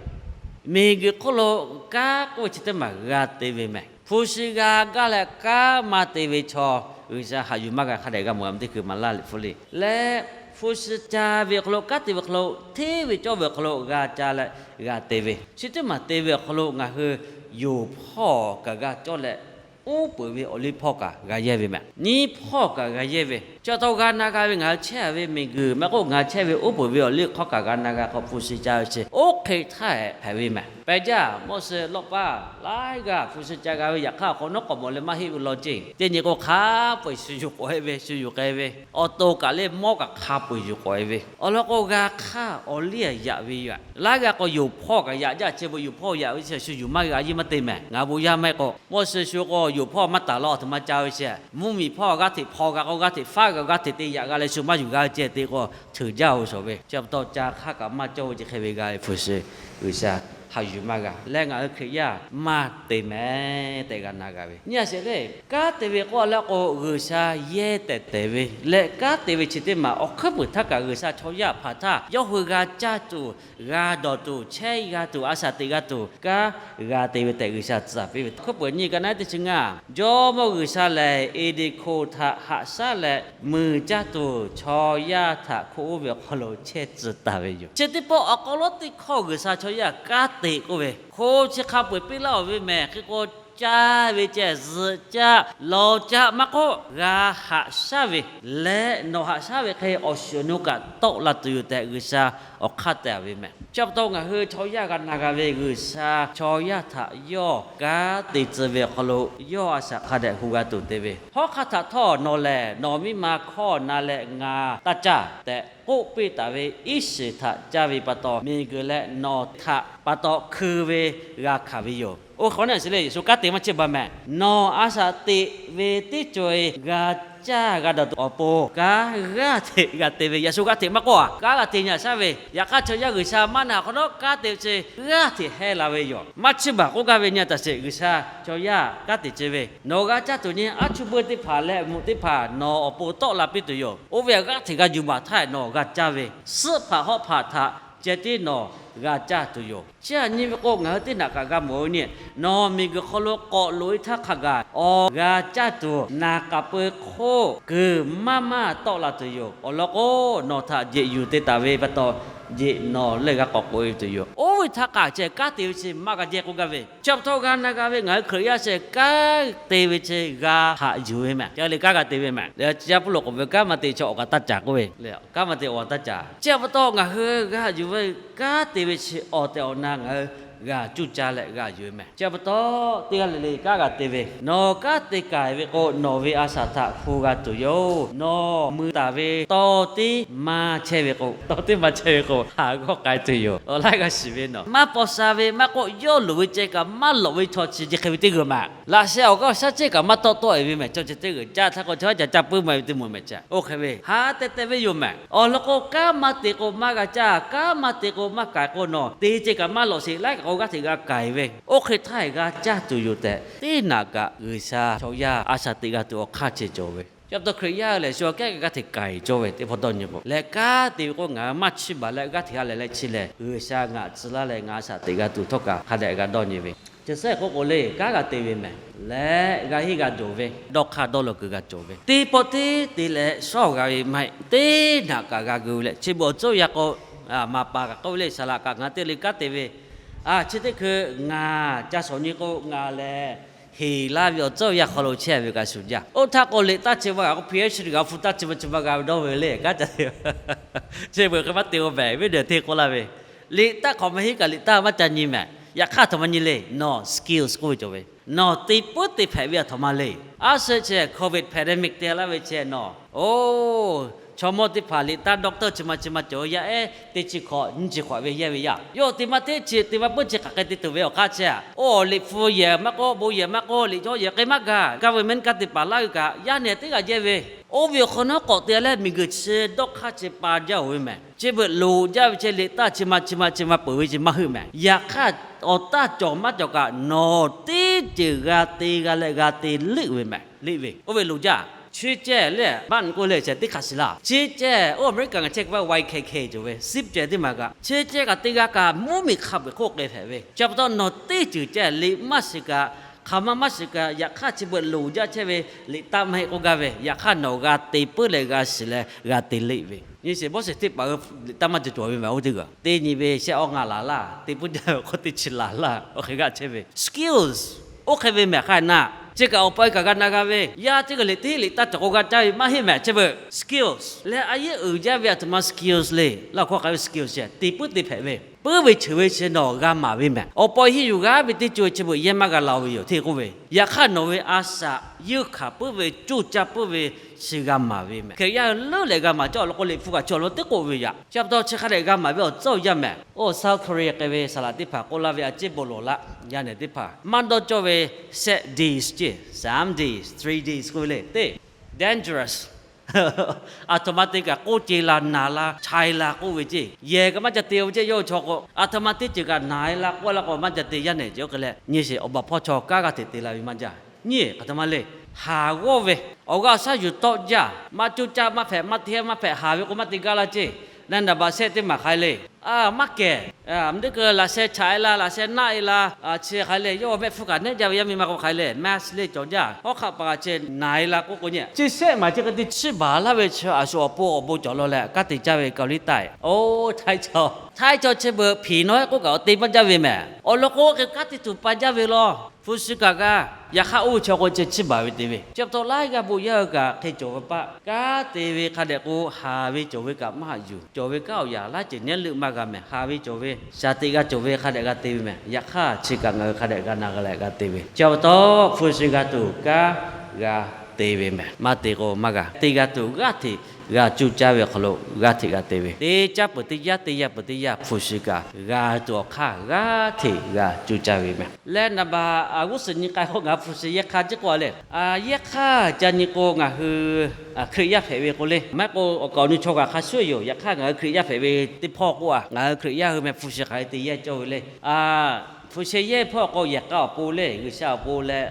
Miˬguiˬ hk'oˆ lo kanˉ k'oˆ ve chi teˇ maˬ g'a te ve mehˍ. Hpu shi g'a gaˇ leh kanˉ maˇ te ve chaw, G'uiˬsha haꞈ yuˬ maˇ g'a hk'a dehꞈ g'a mawˬ a ma teˇ hkui maˍ laˇ Liꞈ hpu le. Leh hpu shi ca ve awˬ hk'aw lo, kanˉ te ve awˬ hk'aw lo, hteˇ ve cawˇ ve awˬ hk'aw lo g'a ca leh g'a te ve. Chi teˇ maˬ te ve awˬ hk'aw lo ngaˬ hui yoˬ hpawˇ kaꞈ g'a cawˇ leh, uˉ peunˍ ve awˬ liˇ hpawˇ kaꞈ g'a yehˇ ve mehˍ. Nyiˇ hpawˇ kaꞈ g'a yehˇ ve. Chi pa taw g'a na g'a ve ngaˬ hui chehˇ ve miˬguiˬ maˇ k'oˆ, ngaˬ hui chehˇ ve uˉ peunˍ ve awˬ liˇ hk'aw kaꞈ g'a na g'a k'o, hpu shi ca ve chi oˇ hk'e htaˇ hpehꞈ ve mehˍ. Pehˬ jaˇ, Moˉseˍ lawˇ paˇ laiˉ g'aˇ hpu shi ca g'a ve, yaꞈ hk'aˇ awˬ hk'awꞈ nawˉ k'awꞈ mawˬ leh maˇ heˆ ve law ceˇ. Teˇ nyi k'o, hk'a peu-eˬ shu yuˬ k'awꞈ e ve, shu yuˬ k'ai ve, awˬ to kaꞈ le mawˇ kaꞈ hk'a peu-eˬ yuˬ k'awꞈ e ve. Awˬ lawn k'o, g'a hk'aˇ awˬ liˇ yaꞈ ve yoˬ. Laiˉ g'aˇ k'o yoˬ hpawˇ kaꞈ yaꞈ jaˇ, chi beuꞈ yoˬ hpawˇ yaꞈ ve chi shu yuˬ maˇ g'a, a yiˇ maˇ te mehˍ. Ngaˬ bon yaˇ maˇ heˆ k'o, Moˉseˍ shu k'o yoˬ hpawˇ maˇ taˍ law, a htoꞈ ma ca ve chi mvuhˇmiˬ hpawˇ g'aˇ hteꞈ hpaw g'a k'o, g'aˇ hteꞈ faˉ g'a, g'aˇ hteꞈ te yaꞈ g'a leh shu maˇ yuˬ g'a ve ceh te k'o, hteuꞈ jaˇ-oˬ shawˍ ve. Chi pa taw ca hk'aˇ kaꞈ maˇ cawˇ ve chi hk'e ve g'a ve hpu shi G'uiˬsha haꞈ yuˬ maˇ g'a. Leh ngaˬ hui Hkriꞈ yaˇ maˇ te mehˍ tehꞈ g'a na g'a ve. Nyi a sheˍ le, kanˉ te ve k'oˆ a laˇ k'o, G'uiˬsha yehˇ tehꞈ te ve leh kanˉ te ve chi teˇ maˬ awˬ hkuiˉ puiˍ htaˇ kaꞈ G'uiˬsha chaw yaˇ hpaˍ htaˇ yawˇ hui g'a caˇ tuˬ, g'a dawˬ tuˬ, chehˇ g'a tuˬ, a shaˍ teꞈ g'a tuˬ, kanˉ g'a te ve tehꞈ G'uiˬsha tcuhˍ piˇ ve. Hkuiˉ puiˍ nyiˇ ka na teˇ chi ngaˇ, Jawˇmawˇ G'uiˬsha lehˬ Eˍdeˍkoˆ htaꞈ haꞈ shaˉ leh muiˬ caˇ tuˬ, chaw yaˇ htaꞈ hkoˆ oˇ ve awˬ hk'aw lo chehˇ tcuh taˍ ve yoˬ. Chi teˇ pawˆ awˬ hk'aw lo teˇ hkawˇ G'uiˬsha chaw yaˇ kanˉ teꞈ k'oˆ ve, hko chi hk'a peu-eˬ piˇ laˇ-oˬ ve mehˍ. Hk'e k'o, caˇ ve ceh zuhꞈ caˇ lawˬ caˇ maˇ k'oˆ, g'a haꞈ shaˉ ve leh nawˬ haꞈ shaˉ ve hk'e awˬ shiˍ awˬ nu kaꞈ tawˆ la tuˬ yoˬ tehꞈ G'uiˬsha awˬ hk'aˇ te-a ve mehˍ. Chi pa taw ngaˬ hui chaw yaˇ g'a na g'a ve G'uiˬsha chaw yaˇ htaꞈ yawˇ kanˉ te tcuh ve awˬ hk'aw lo yawˇ a shaꞈ hk'a dehꞈ hu g'a tuˬ te ve, hawˉ hk'aˇ htaꞈ htawˇ nawˬ lehˬ nawˬ miˇ ma hkawˇ na leh ngaˬ taˇ caˇ tehꞈ k'oˆ piˇ taˍ ve iˉ shiˍ htaꞈ caˇ ve pa taw, miˬguiˬ leh nawˬ htaꞈ pa taw hkui ve g'a hkanˍ ve yoˬ. Oˇ hk'awꞈ nawˉ shiˍ leh Yeˍsuˆ kanˉ te maˇ chiˇ baˬ mehˍ. Nawˬ a shaꞈ teꞈ ve teˇ co-e g'a caˇ g'a dawˬ tuˬ awˬ pon kanˉ g'aˇ hteꞈ g'a te ve, Yeˍsuˆ g'aˇ hteꞈ maˇ k'oˆ-a, kanˉ g'a te nyi-a shaˉ ve. Yaꞈ hk'aˇ chaw yaˇ G'uiˬsha maˇ na hk'awꞈ nawˉ kanˉ te ve chi g'aˇ hteꞈ heh la ve yoˬ. Maˇ chiˇ baˬ k'oˆ gaˇ ve nyi a taˍ sheˍ, G'uiˬsha chaw yaˇ kanˉ te ceh ve, nawˬ g'a caˇ tuˬ nyi aˉ chuˇ buiˇ teˇ hpaˍ leh mvuhꞈ teˇ hpaˍ nawˬ awˬ pon tawˆ la piˇ tuˬ yoˬ. Oˇ ve g'aˇ hteꞈ g'a yuˬ baˬ htaˇ nawˬ g'a caˇ ve, suhˆ hpaꞈ hawˆ hpaꞈ htaꞈ ceh tiˉ nawˬ g'a caˇ tuˬ yoˬ. Chi aꞈ nyi ve k'o, ngaˬ hui teˇ naꞈ kaꞈ g'a mawˬ ve nyi, nawˬ miˬguiˬ hk'aw lo k'awꞈ loꞈ-e htaˇ hk'a gaˬ awˬ g'a caˇ tuˬ naˬ k'aˍ peu hk'oˆ kuiˬ maˇ maˇ tawˆ la tuˬ yoˬ. Awˬ lawn k'o, nawˬ htaꞈ jeꞈ yuˬ te taˍ ve pa taw, jeꞈ nawˬ leuˇ g'a k'awꞈ k'oꞈ-e tuˬ yoˬ. Oˇ ve htaꞈ k'aꞈ ceh kanˉ te ve chi maˇ g'a jehˇ k'oˆ gaˇ ve. Chi pa taw g'a na g'a ve ngaˬ hui Hkriꞈ yaˇ sheh kanˉ te ve chi g'a haꞈ yuˬ ve mehˍ. Ca le kanˉ g'a te ve mehˍ. Leh chi yaˇ pfuhˇ lo k'oꞈ ve kanˉ maˇ te chi awˬ kaꞈ taˇ caˍ k'oˆ ve, kanˉ maˇ te awˬ kaꞈ taˇ caˍ. Chi pa taw ngaˬ hui g'a yuˬ ve kanˉ te ve chi awˬ tehˬ awˬ na ngaˬ hui g'a cuˇ caˇ leh g'a yuˬ ve mehˍ. Chi pa taw teˇ g'aˇ le le kanˉ g'a te ve, nawˬ kanˉ te k'ai ve k'o, nawˬ ve a shaꞈ htaꞈ hu g'a tuˬ yoˬ. Nawˬ mui taˍ ve tawˇ tiˉ maˇ chehˇ ve k'o, tawˇ tiˉ maˇ chehˇ ve k'o, haˍ g'awˇ k'ai tuˬ yoˬ. Awˬ laiˉ g'a shiˍ ve nawˬ maˇ paw sha ve maˇ k'oˆ, yawˇ loˍ ve ceh kaꞈ maˇ lawꞈ ve chaw chi ce hk'e ve teˇ g'uiˬ maˬ. Laꞈ sheh awˬ g'aˇ awˬ shaˉ ceh kaꞈ maˇ tawˆ tawˆ-e ve mehˍ. Chaw ceh teˇ g'uiˬ caˇ htaˇ k'o, chaw ca ca puiˉ ma ve teˇ moˍ mehˍ caˇ. Oˇ hk'e ve haꞈ teh teh ve yoˬ mehˍ. Awˬ lawn k'o, kanˉ maˇ te k'o maˇ g'a caˇ, kanˉ maˇ te k'o maˇ k'ai k'o, nawˬ te ceh kaꞈ maˇ lawꞈ sheˍ, laiˉ kaꞈ k'o g'aˇ hteꞈ g'a k'ai ve. Oˇ hk'e htaˇ g'a caˇ tuˬ yoˬ tehꞈ, teˇ naꞈ kaꞈ G'uiˬsha chaw yaˇ a shaꞈ teꞈ g'a tuˬ awˬ hk'aˇ ceh cawˬ ve. Chi pa taw Hkriꞈ yaˇ lehˬ, shu aꞈ kehˉ g'aˇ hteꞈ k'ai cawˇ ve teˇ hpawˇ dawˇ nyi k'o, leh kanˉ te ve k'o ngaˬ maˇ chiˇ baˬ leh g'aˇ hteꞈ g'a lehˬ leh chi lehˬ, G'uiˬsha ngaˬ tcuh laˇ leh ngaˬ a shaꞈ teꞈ g'a tuˬ htawˇ kaꞈ hk'a dehꞈ g'a dawˇ nyi ve. Chi suhˉ k'oˆ k'o le, kanˉ g'a te ve mehˍ leh g'a henˇ g'a jawˬ ve, dawˇ hk'aˇ dawˇ law kuiˬ g'a cawˬ ve, teˇ pawˆ teˇ te leh shawˉ g'a ve maˇ heˆ. Teˇ naꞈ kaꞈ g'a gu ve leh, chi beuꞈ awˬ ceuˬ yaˇ k'o, maˍ paˍ kaꞈ k'oˆ ve le, saˍ laꞈ kaꞈ ngaˬ teˇ le kanˉ te ve, a chi teˇ hkui ngaˬ ca shawˍ nyi k'o, ngaˬ lehˬ heˍ laˇ ve awˬ ceuˬ yaˇ hk'aw lo chehˇ ve kaꞈ shuˍ jaˇ. Oˇ htaˇ k'o liꞈ taˇ chi ma g'a k'o, P H D g'a hpu taˇ chi ma chi ma g'a ve dawˇ ve le, kanˉ ca te ve. Chi beuꞈ hk'e maˇ te-o mehˍ, viˉ deuˬ teˇ k'oˆ laˇ ve, liꞈ taˇ hk'awꞈ ma henˇ kaꞈ liꞈ taˇ maˇ ca nyi mehˍ. Yaꞈ hk'aˇ aˬ htoꞈ ma nyi le, nawˬ skills k'oˆ ve cawˬ ve, nawˬ te puiˉ te hpehꞈ ve aˬ htoꞈ ma le. A shu chi COVID pandemic te laˇ ve chi nawˬ, oˇ, chaw mawˇ teˇ hpaˍ liꞈ taˇ doctor chi ma chi ma cawˬ ve yaˇ ehˉ teˇ chi hk'awꞈ nyiˇ chi hk'awꞈ ve yehˇ ve yaˇ, yawˇ te maˇ teˇ chi te maˇ puiˉ chi hk'aˬ hk'e te tuˬ ve awˬ hk'aˇ chi, oˇ liꞈ hpu yehˬ maˇ k'oˆ, bon yehˬ maˇ k'oˆ, liꞈ cawˇ yehˬ k'ai maˇ gaˬ, government kanˉ te paˍ laˇ ve kaꞈ yaˇ nehˬ teˇ g'aˇ yehˇ ve, oˇ ve awˬ hk'aw nawˉ k'awꞈ te leh miˬguiˬ chi dawˇ hk'aˇ chi pa jaˇ-oˬ ve mehˍ. Chi beuꞈ loˍ jaˇ ve chi liꞈ taˇ chi ma chi ma chi ma peuˬ ve chi maˇ heuˆ mehˍ. Yaꞈ hk'aˇ, awˬ taˇ cawˬ maˇ cawˬ kaꞈ nawˬ teˇ ceuˬ g'a te g'a leh g'a te liꞈ ve mehˍ, liꞈ ve. Oˇ ve loˍ jaˇ. Chi ceh lehˬ, baˆ k'oˆ leh ceh teˇ hk'aˬ shiˍ laˇ. Chi ceh oˇ Aˍmeˍriˆkaꞈ ngaˬ chehˇ k'o Y K K cawˬ ve, sip ceh teˇ maˬ kaꞈ, chi ceh kaꞈ te g'a kaꞈ mvuhˇmiˬ hk'a peu-eˬ hk'oˆ k'ai hpehꞈ ve. Chi pa taw nawˬ teˇ ceuˬ ceh liꞈ maˇ shiˍ kaꞈ, hk'aˬ ma maˇ shiˍ kaꞈ, yaꞈ hk'aˇ chi beuꞈ loˍ jaˇ chehˇ ve liꞈ taˇ maˇ heˆ k'oˆ gaˇ ve, yaꞈ hk'aˇ nawˬ g'a te puiˉ leh g'a shiˍ leh g'a te liꞈ ve. Nyi sheˍ bawˇ sheˍ teˇ hpaˍ-o, liꞈ taˇ maˇ cawˬ cawˬ ve mehˍ oˇ teˇ g'aˇ. Teˇ nyi ve shehˆ awˇ ngaˬ laˬ laˇ, te puiˉ jaˇ ve hk'oˆ teˇ chi laˬ laˇ, oˇ hk'e g'aˇ chehˇ ve. Skills oˇ hk'e ve mehˍ hk'aˇ na. Chi kaꞈ awˬ pa e kaꞈ g'a na g'a ve, yaˇ teˇ g'aˇ liꞈ teˇ liꞈ taˇ cawˬ k'o g'a caˇ ve maˇ heˆ mehˍ chi beuꞈ. Skills leh a yeˉ uiˍ jaˇ ve aˬ htoꞈ ma skills le. Laˇ hkawˇ k'ai ve skills chi te puiˉ te hpehꞈ ve, puiˉ ve ceuˬ ve chi nawˬ g'a maˍ ve mehˍ. Awˬ pa e henˇ yuˬ g'aˇ ve teˇ co chi beuꞈ yehˇ maˇ g'a la-o ve yoˬ hteˇ k'oˆ ve, yaꞈ hk'aˇ nawˬ ve a shaꞈ yeunˇ hkanˍ puiˉ ve, coˇ caˇ puiˉ ve, chi g'a maˍ ve mehˍ. Hkriꞈ yaˇ hui leuˉ leh g'a maˍ cawˇ awˬ lawn k'o, liꞈ hpu kaꞈ chi awˬ lawn teˇ k'oˆ ve yaꞈ. Chi pa taw chi hk'a dehꞈ g'a maˍ ve awˬ ceuˬ yaˇ mehˍ. Oˇ South Korea k'ai ve saˍ laꞈ teˇ hpaˍ k'oˆ laˇ ve, a ciˉ bon lawˬ laˇ yaˇ nehˬ teˇ hpaˍ maˇ dawˇ cawˇ ve, seven days ceˇ, seven days, three days k'oˆ ve le teˇ, dangerous. Aˬ htoꞈ ma te kaꞈ k'oˆ ce la naˍ la chai la k'oˆ ve ceˇ, yehˬ kaꞈ maˇ ca te-o ve ceˇ, yawˇ hui chaw k'o aˬ htoꞈ ma teˇ ceuˬ kaꞈ naˍ la k'oˆ la k'o maˇ ca te yaˇ nehˬ ceh oˇ hk'e leh, nyi sheˍ awˬ baˬ hpawˇ chaw kanˉ g'aˇ hteꞈ te la ve maˇ jaˇ. Nyi aˬ htoꞈ ma le, haˍ g'awˇ ve, awˬ g'aˇ awˬ shaˉ yuˬ tawˆ jaˇ, maˇ coˇ caˇ maˇ hpehꞈ, maˇ te maˇ hpehꞈ, haˍ ve k'o maˇ te gaˇ laˇ ceˇ. Naˆ naˍ baꞈ shehˆ teˇ maˬ hk'ai le, a maˇ kehˬ. Mvuhˇ teˇ hkui laꞈ sheh chaꞈ e la, laꞈ sheh naˆ e la, chi hk'aˬ hk'e le, yawˇ mehˆ hpfuhˇ kaꞈ nehˉ jaˇ ve yaˇ miˇ ma k'o hk'aˬ hk'e le, mask le cawˬ jaˇ. Hawˉ hk'aˆ paˍ chi naˬ e la k'oˆ k'o nyi, chi shehˆ maˬ chi hk'e te chiˇ baˬ laˇ ve chi a shu awˬ pon awˬ bon cawˬ law leh kanˉ te jaˇ ve kaꞈ liˇ taˆ. Oˇ, htaiˇ chaw, htaiˇ chaw chi beuꞈ hpiˍ nawˉ k'oˆ kaꞈ awˬ te maˇ jaˇ ve mehˍ. Awˬ lawn k'o, hk'e kanˉ te tuˬ pa jaˇ ve law. Hpu shi kaꞈ g'a. Yaꞈ hk'aˇ, oˇ ve chaw k'o chi chiˇ baˬ ve te ve, chi pa taw laiˉ g'aˇ bon yaˇ hui kaꞈ hk'e cawˬ ve paˆ. Kanˉ te ve hk'a dehꞈ k'o, haˍ ve cawˬ ve kaꞈ maˇ haꞈ yuˬ. Cawˬ ve kanˉ awˬ yaꞈ laˇ ceuˬ nehˉ leuˆ maˇ g'a mehˍ. Haˍ ve cawˬ ve shaˍ tiꞈ g'a cawˬ ve hk'a dehꞈ g'a te ve mehˍ. Yaꞈ hk'aˇ, chi kaꞈ ngaˬ hui hk'a dehꞈ g'a na g'a leh g'a te ve. Chi pa taw, hpu shi g'a tuˬ kanˉ g'a te ve mehˍ. Maˇ te k'o maˇ g'a. Te g'a tuˬ g'aˇ hteꞈ g'a cuˇ caˇ ve awˬ hk'aw lo g'aˇ hteꞈ g'a te ve. Te caˇ peuˬ teˇ yanˇ, te yaˇ peuˬ teˇ yanˇ, hpu shi kaꞈ g'a tuˬ awˬ hk'aˇ g'aˇ hteꞈ g'a cuˇ caˇ ve mehˍ. Leh naˍ baˬ g'uˇ suhˍ nyi k'ai k'o, ngaˬ hui hpu shi yehˇ hk'aˇ jiˆ k'oˆ a le. Yehˇ hk'aˇ ca nyi k'o, ngaˬ hui Hkriꞈ yaˇ hpehꞈ ve k'o le, maˇ heˆ k'o awˬ kaˍ awˬ nu chaw kaꞈ hk'a shuˍ yoˬ. Yaꞈ hk'aˇ, ngaˬ hui Hkriꞈ yaˇ hpehꞈ ve teˇ hpawˇ k'oˆ a, ngaˬ hui Hkriꞈ yaˇ hui meh hpu shi hk'aˬ hk'e te yehˇ cawˇ ve le. Hpu shi yehˇ hpawˇ k'o, yehˬ k'a awˬ pon le, G'uiˬsha awˬ pon leh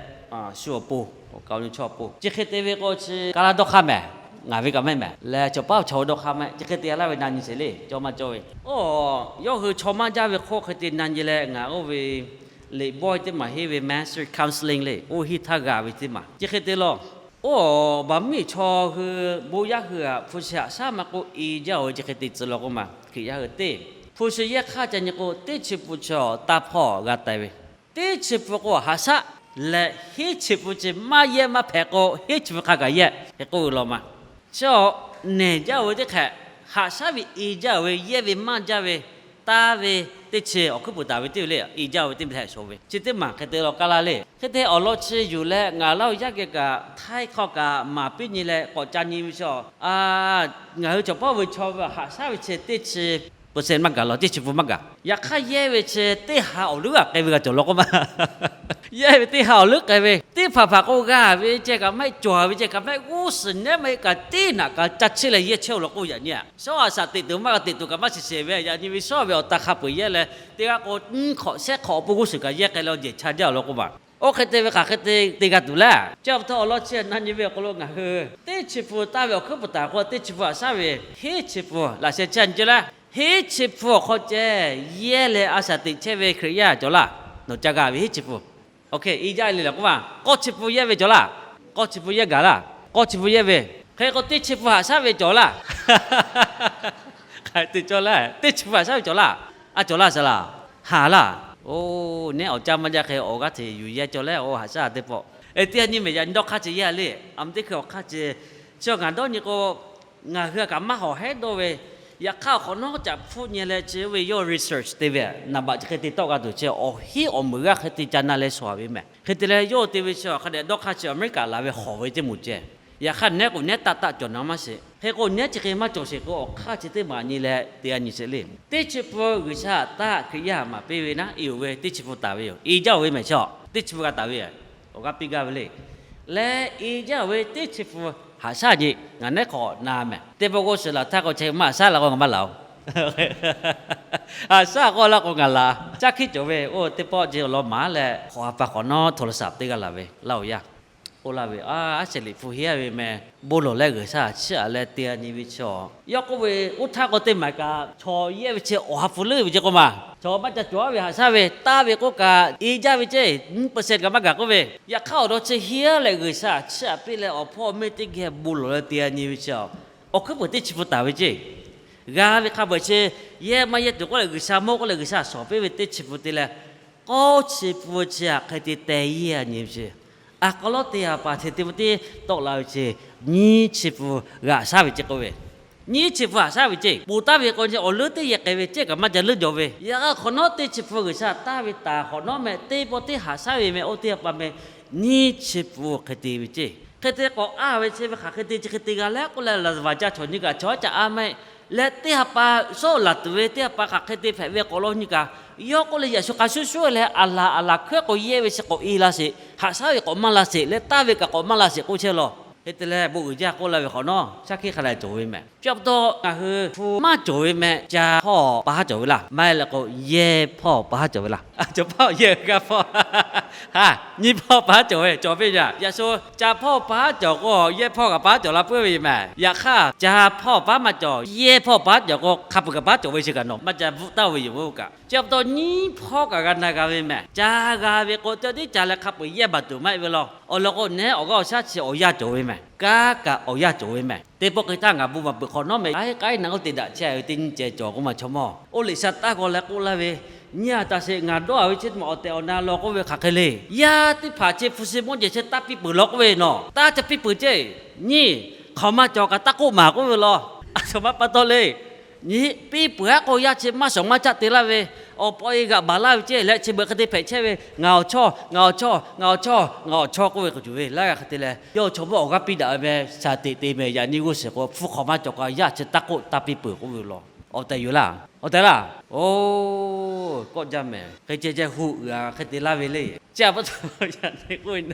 shu awˬ pon, awˬ kaˍ awˬ nu chaw awˬ pon, chi hk'e te ve k'o, chi Kaˍlaˇ dawˇ hk'aˇ mehˍ. Ngaˬ ve kaꞈ maˇ heˆ mehˍ. Leh chaw paˉ chaw dawˇ hk'aˇ maˇ heˆ. Chi hk'e te laˇ ve na nyi sheˍ le, cawˇ maˇ cawˇ ve. Oˇ, yawˇ hui chaw maˇ jaˇ ve hk'oˆ hk'e te na nyi leh, ngaˬ oˇ ve liꞈ bawehˇ teˇ maˬ henˇ ve master counselling le, oˇ henˇ htaˇ g'a ve teˇ maˬ chi hk'e te law. Oˇ, baˬ miˇ chaw hui bon yaˇ hui aꞈ hpu shi haꞈ shaˉ maˇ k'oˆ, i jaˇ oˬ ve chi hk'e te tcuh law k'oˆ ma. Hkriꞈ yaˇ hui teˇ hpu shi yehˇ hk'aˇ ca nyi k'o, teˇ chi pun chi taˇ hpawˇ g'a tai ve. Teˇ chi pun k'o haꞈ shaˉ leh, hiˉ chi pun chi maˇ yehˇ maˇ hpehꞈ k'o, hiˉ chi pun hk'a gaˬ yehˇ hk'e k'oˆ ve law ma. Chi awˬ nehˬ jaˇ oˬ ve teˇ hk'ehꞈ, haꞈ shaˉ ve i jaˇ oˬ ve, yehˇ ve maˇ jaˇ ve, taˇ ve teˇ chi awˬ hkuiˉ puiˍ taˍ ve teˇ ve le, i jaˇ oˬ ve teˇ hpehꞈ shawˍ ve. Chi teˇ maˬ hk'e te law kaˇ laˇ le. Hk'e te awˬ lawn chi yuˬ leh ngaˬ Laˇ huˍ yaˇ geh kaꞈ htaiˇ hk'aw kaꞈ maˍ piˇ nyi leh k'awꞈ ca nyi ve chi, ngaˬ hui chaw paˉ ve chaw haꞈ shaˉ ve chi teˇ chi peuˬ sehˍ maˇ gaˬ law, teˇ chi pun maˇ gaˬ. Yaꞈ hk'aˇ, yehˇ ve chi teˇ ha awˬ leuˉ g'a k'ai ve g'a cawˬ law k'oˆ ma. Yehˇ ve teˇ ha awˬ leuˉ k'ai ve, teˇ hpaˍ hpaˍ k'o g'a ve ceh kaꞈ maˇ heˆ, cawˬ ve ceh kaꞈ maˇ heˆ, g'uˇ suhˍ nehˉ maˇ heˆ kaꞈ, teˇ naꞈ kaꞈ ca chehˇ leh yehˇ chehˇ oˬ law k'oˆ yaꞈ nyi a. Shawˉ a shaꞈ teꞈ tuˬ maˇ g'a teꞈ tuˬ kaꞈ maˇ shiˍ sheˍ ve yaꞈ nyi ve shawˉ ve awˬ ta hk'a peu-eˬ yehˇ leh, teˇ g'aˇ k'o nyiˇ hk'awꞈ shehˆ hk'awꞈ awˬ pon g'uˇ suhˍ kaꞈ yehˇ k'ai leh awˬ jehˬ cha jaˇ oˬ law k'oˆ ma. Oˇ hk'e te ve hk'aˬ hk'e te te g'a tuˬ laˇ. Chi pa taw awˬ lawn chi na nyi ve awˬ hk'aw lo ngaˬ hui teˇ chi pun taˇ ve awˬ hkuiˉ puiˍ taˍ k'o, teˇ chi pun haꞈ shaˉ ve, hiˉ chi pun laꞈ sheh chi nyi ce laˇ. Hiˉ chi pun awˬ hk'aw ceh yehˇ leh a shaꞈ teꞈ chehˇ ve Hkriꞈ yaˇ cawˬ laˇ. Nawˬ ca g'a ve hiˉ chi pun. Oˇ hk'e i jaˇ le laˬ k'oˆ ma. K'awˇ chi pun yehˇ ve cawˬ laˇ. K'awˇ chi pun yehˇ gaˬ laˇ. K'awˇ chi pun yehˇ ve, hk'e k'o teˇ chi pun haꞈ shaˉ ve cawˬ laˇ. Hk'aˬ hk'e te cawˇ laˇ, teˇ chi pun haꞈ shaˉ ve cawˬ laˇ. A cawˬ laˇ shaˍ laˇ. Haˍ laˇ. Oˇ, nehˉ awˬ caˇ maˇ jaˇ hk'e awˬ g'aˇ hteꞈ yuˬ yehˇ cawˇ leh, oˇ haꞈ shaˉ teˇ pawˆ. Teˇ g'aˇ nyi mehˍ, yaꞈ nyi dawˇ hk'aˇ ceh yehˇ le. A mvuhˇ teˇ hkui awˬ hk'aˇ ceh, chi ngaˬ dawˇ nyi k'o, ngaˬ hui kaꞈ maˇ hawˍ hehˉ dawˇ ve. Yaꞈ hk'aˇ awˬ hk'awꞈ nawˉ caꞈ hpfuhˆ nyi leh chi ve yawˇ research te ve, naˍ baꞈ chi hk'e te tawˆ g'a tuˬ chi awˬ hinˉ awˬ meunˍ g'aˇ hk'e te ca na leh shawˍ ve mehˍ. Hk'e te leh yawˇ te ve chi hk'a dehꞈ dawˇ hk'aˇ chi America laˬ ve hawˍ ve teˇ moˍ ceh. Yaꞈ hk'aˇ nehˉ k'o nehˉ taˆ taˆ cawˬ na maˇ sheˍ. Hk'e k'o nehˉ chi hk'e maˇ cawˬ sheˍ k'o, awˬ hk'aˇ chi teˇ maˬ nyi leh te g'a nyi sheˍ le. Teˇ chi pun G'uiˬsha taˇ Hkriꞈ yaˇ maˍ piˇ ve naˉ, i oˬ ve teˇ chi pun taˍ ve yoˬ. I jaˇ oˬ ve mehˍ chi, teˇ chi pun g'a taˍ ve. Awˬ g'aˇ piˇ gaˇ ve le. Leh i jaˇ oˬ ve teˇ chi pun haꞈ shaˉ nyi, ngaˬ nehˉ hk'awꞈ na mehˍ. Teˇ pawˆ k'o shiˍ laˬ htaˇ k'o chi maˇ haꞈ shaˉ la k'o ngaˬ maˇ laˬ oˬ. Haꞈ shaˉ k'oˆ laˇ k'o ngaˬ laˬ. Caˇ hkiˆ cawˬ ve, oˇ teˇ pawˆ chi awˬ lawn maˍ leh hk'awꞈ ha pa hk'awꞈ nawˉ โทรศัพท์ teˇ g'aˇ laˬ ve, Laˇ huˍ yaˇ k'oˆ laˇ ve, a, a shehˍ liꞈ hpu heˇ a ve meh, bon lawˬ leh G'uiˬsha chiˇ aꞈ leh te g'a nyi ve chi a. Yawˇ k'oˆ ve, oˇ htaˇ k'o teˇ maˬ kaꞈ chaw yehˇ ve chi awˬ ha hpu leuˉ ve ceh k'oˆ ma. Chaw maˇ ca cawˬ aˉ ve haꞈ shaˉ ve, taˇ ve k'oˆ kaꞈ i jaˇ ve ceh, nyiˇ percent kaꞈ maˇ gaˬ k'oˆ ve. Yaꞈ hk'aˇ awˬ lawn chi heˇ a leh G'uiˬsha chiˇ aꞈ piˇ leh awˬ hpawˇ awˬ mehˇ teˇ geh bon lawˬ leh te g'a nyi ve chi a. Awˬ hkuiˉ puiˍ teˇ chi pun taˍ ve ceh. G'a ve hk'a peu-eˬ chi yehˇ maˇ yehˇ tuˬ k'oˆ leh G'uiˬsha mawˇ k'oˆ leh G'uiˬsha shawˍ piˇ ve teˇ chi pun te leh, k'awˇ chi pun chi hk'e te teh yehˇ nyi ve chi. A k'aw lawˉ teˇ ha pa hteꞈ te ve teˇ tawˆ la ve chi, nyiˇ chi pun g'aꞈ shaˉ ve ceh k'oˆ ve. Nyiˇ chi pun haꞈ shaˉ ve ceh, ponˬ taˍ ve k'o awˬ leuˉ teˇ yehˇ k'ai ve ceh kaꞈ maˇ ca leuˉ jaw ve. Yaꞈ hk'aˇ hk'awꞈ nawˉ teˇ chi pun G'uiˬsha taˇ ve taˍ hk'awꞈ nawˉ meh, teˇ pawˆ teˇ haꞈ shaˉ ve meh, oˇ teˇ ha pa meh, nyiˇ chi pun hk'e te ve ceh. Hk'e te k'awꞈ a ve chi ve hk'aˬ hk'e te chi hk'e te g'a leh k'oˆ leh, laˍzaˍvaˍ ca chaw nyi kaꞈ chaw caꞈ a meh. Leh teˇ ha pa sawˉ laˬ tuˬ ve teˇ ha pa hk'aˬ hk'e te hpehꞈ ve k'awꞈ law nyi kaꞈ, yawˇ k'oˆ leh yaꞈ shu hk'a shuˍ shuˍ leh a laˬ a laˬ hkawehˉ k'o yehˇ ve chi k'awꞈ i la sheˍ, haꞈ shaˉ ve k'awꞈ maˇ la sheˍ leh taˇ ve kaꞈ k'awꞈ maˇ la sheˍ k'oˆ chehˇ law. Hk'e te leh bon uiˍ jaˇ k'oˆ la ve hk'awꞈ nawˉ shaˉ hkiˆ hk'a la cawˬ ve meh. Chi pa taw ngaˬ hui hpu maˇ cawˬ ve meh, ca hpawˇ pa haˉ cawˬ ve laˇ, maˇ heˆ leh k'o yehˇ hpawˇ pa haˉ cawˬ ve laˇ. Cawˬ paˇ yehˇ g'aˇ hpawˇ. Ha, nyiˇ hpawˇ paˉ cawˬ ve cawˬ ve yaꞈ. Yaꞈ shu ca hpawˇ paˉ cawˬ k'o, yehˇ hpawˇ kaꞈ paˉ cawˬ la puiˉ ve yoˬ mehˍ. Yaꞈ hk'aˇ, ca hpawˇ paˉ maˇ cawˬ, yehˇ hpawˇ paˉ cawˬ k'o, hk'a peuˬ kaꞈ paˉ cawˬ ve chi kaꞈ nawˬ maˇ ca bvuhˆ taˉ ve yoˬ kaꞈ. Chi pa taw nyiˇ hpawˇ kaꞈ g'a na g'a ve mehˍ. Ca g'a ve k'o, teˇ tiˉ ca leh hk'a peuˬ yehˇ baˬ tuˬ maˇ heˆ ve law. Awˬ lawn k'o, neˉ awˬ g'aˇ awˬ shaˉ chi awˬ yanˇ cawˬ ve mehˍ. Kanˉ kaꞈ awˬ yanˇ cawˬ ve mehˍ. Teˇ pawˆ hk'e htaˇ ngaˬ bon maˍ peuˬ hk'awꞈ nawˉ mehˍ, a heˆ k'ai naˬ k'oˆ te daꞈ chehˇ ve teˇ nyi ceh cawˬ k'oˆ maˬ chaw mawˇ. Oˇ liꞈ sha taˇ g'aw leh k'oˆ laˇ ve, nyiˇ a taꞈ sheˍ ngaˬ dawˇ a ve chi teˇ maˬ awˬ tehˬ awˬ na law k'oˆ ve hk'aˬ hk'e le. Yaˇ teˇ hpaˍ chi hpu shi mawˇ jehˬ chi taˇ piˇ peuˬ law k'oˆ ve nawˬ, taˇ ca piˇ peuˬ ceˇ. Nyiˇ, hk'awꞈ ma cawˬ kaꞈ taˇ k'oˆ maˍ k'oˆ ve law. A htoꞈ ma pa taw le. Nyi, piˇ peuˬ aˉ k'o yaˇ chi maˇ shawˍ maˇ caˆ te laˇ ve, awˬ pa e g'aꞈ baˬ laˇ ve ceˇ leh chi beuꞈ hk'e te hpehꞈ chehˇ ve, ngaˬ awˬ chawˇ, ngaˬ awˬ chawˇ, ngaˬ awˬ chawˇ, ngaˬ awˬ chawˇ k'oˆ ve k'o cuˬ ve laˇ g'a hk'e te leh, yawˇ chaw mawˇ awˬ g'aˇ piˇ daꞈ ve meh shaˍ teꞈ te meh. Yaꞈ nyi g'uˇ suhˍ k'o hpu hk'awꞈ maˇ cawˬ kaꞈ yaˇ chi taˇ k'oˆ taˇ piˇ peuˬ k'oˆ ve law. Awˬ tehˬ yoˬ laˇ. Awˬ tehˬ laˇ. Oˇ, kawˆ jaˇ mehˍ. Hk'e ceh ceh hu uiˍ a hk'e te laˇ ve le. Chi a pa taw yaꞈ nyi k'oˆ ve,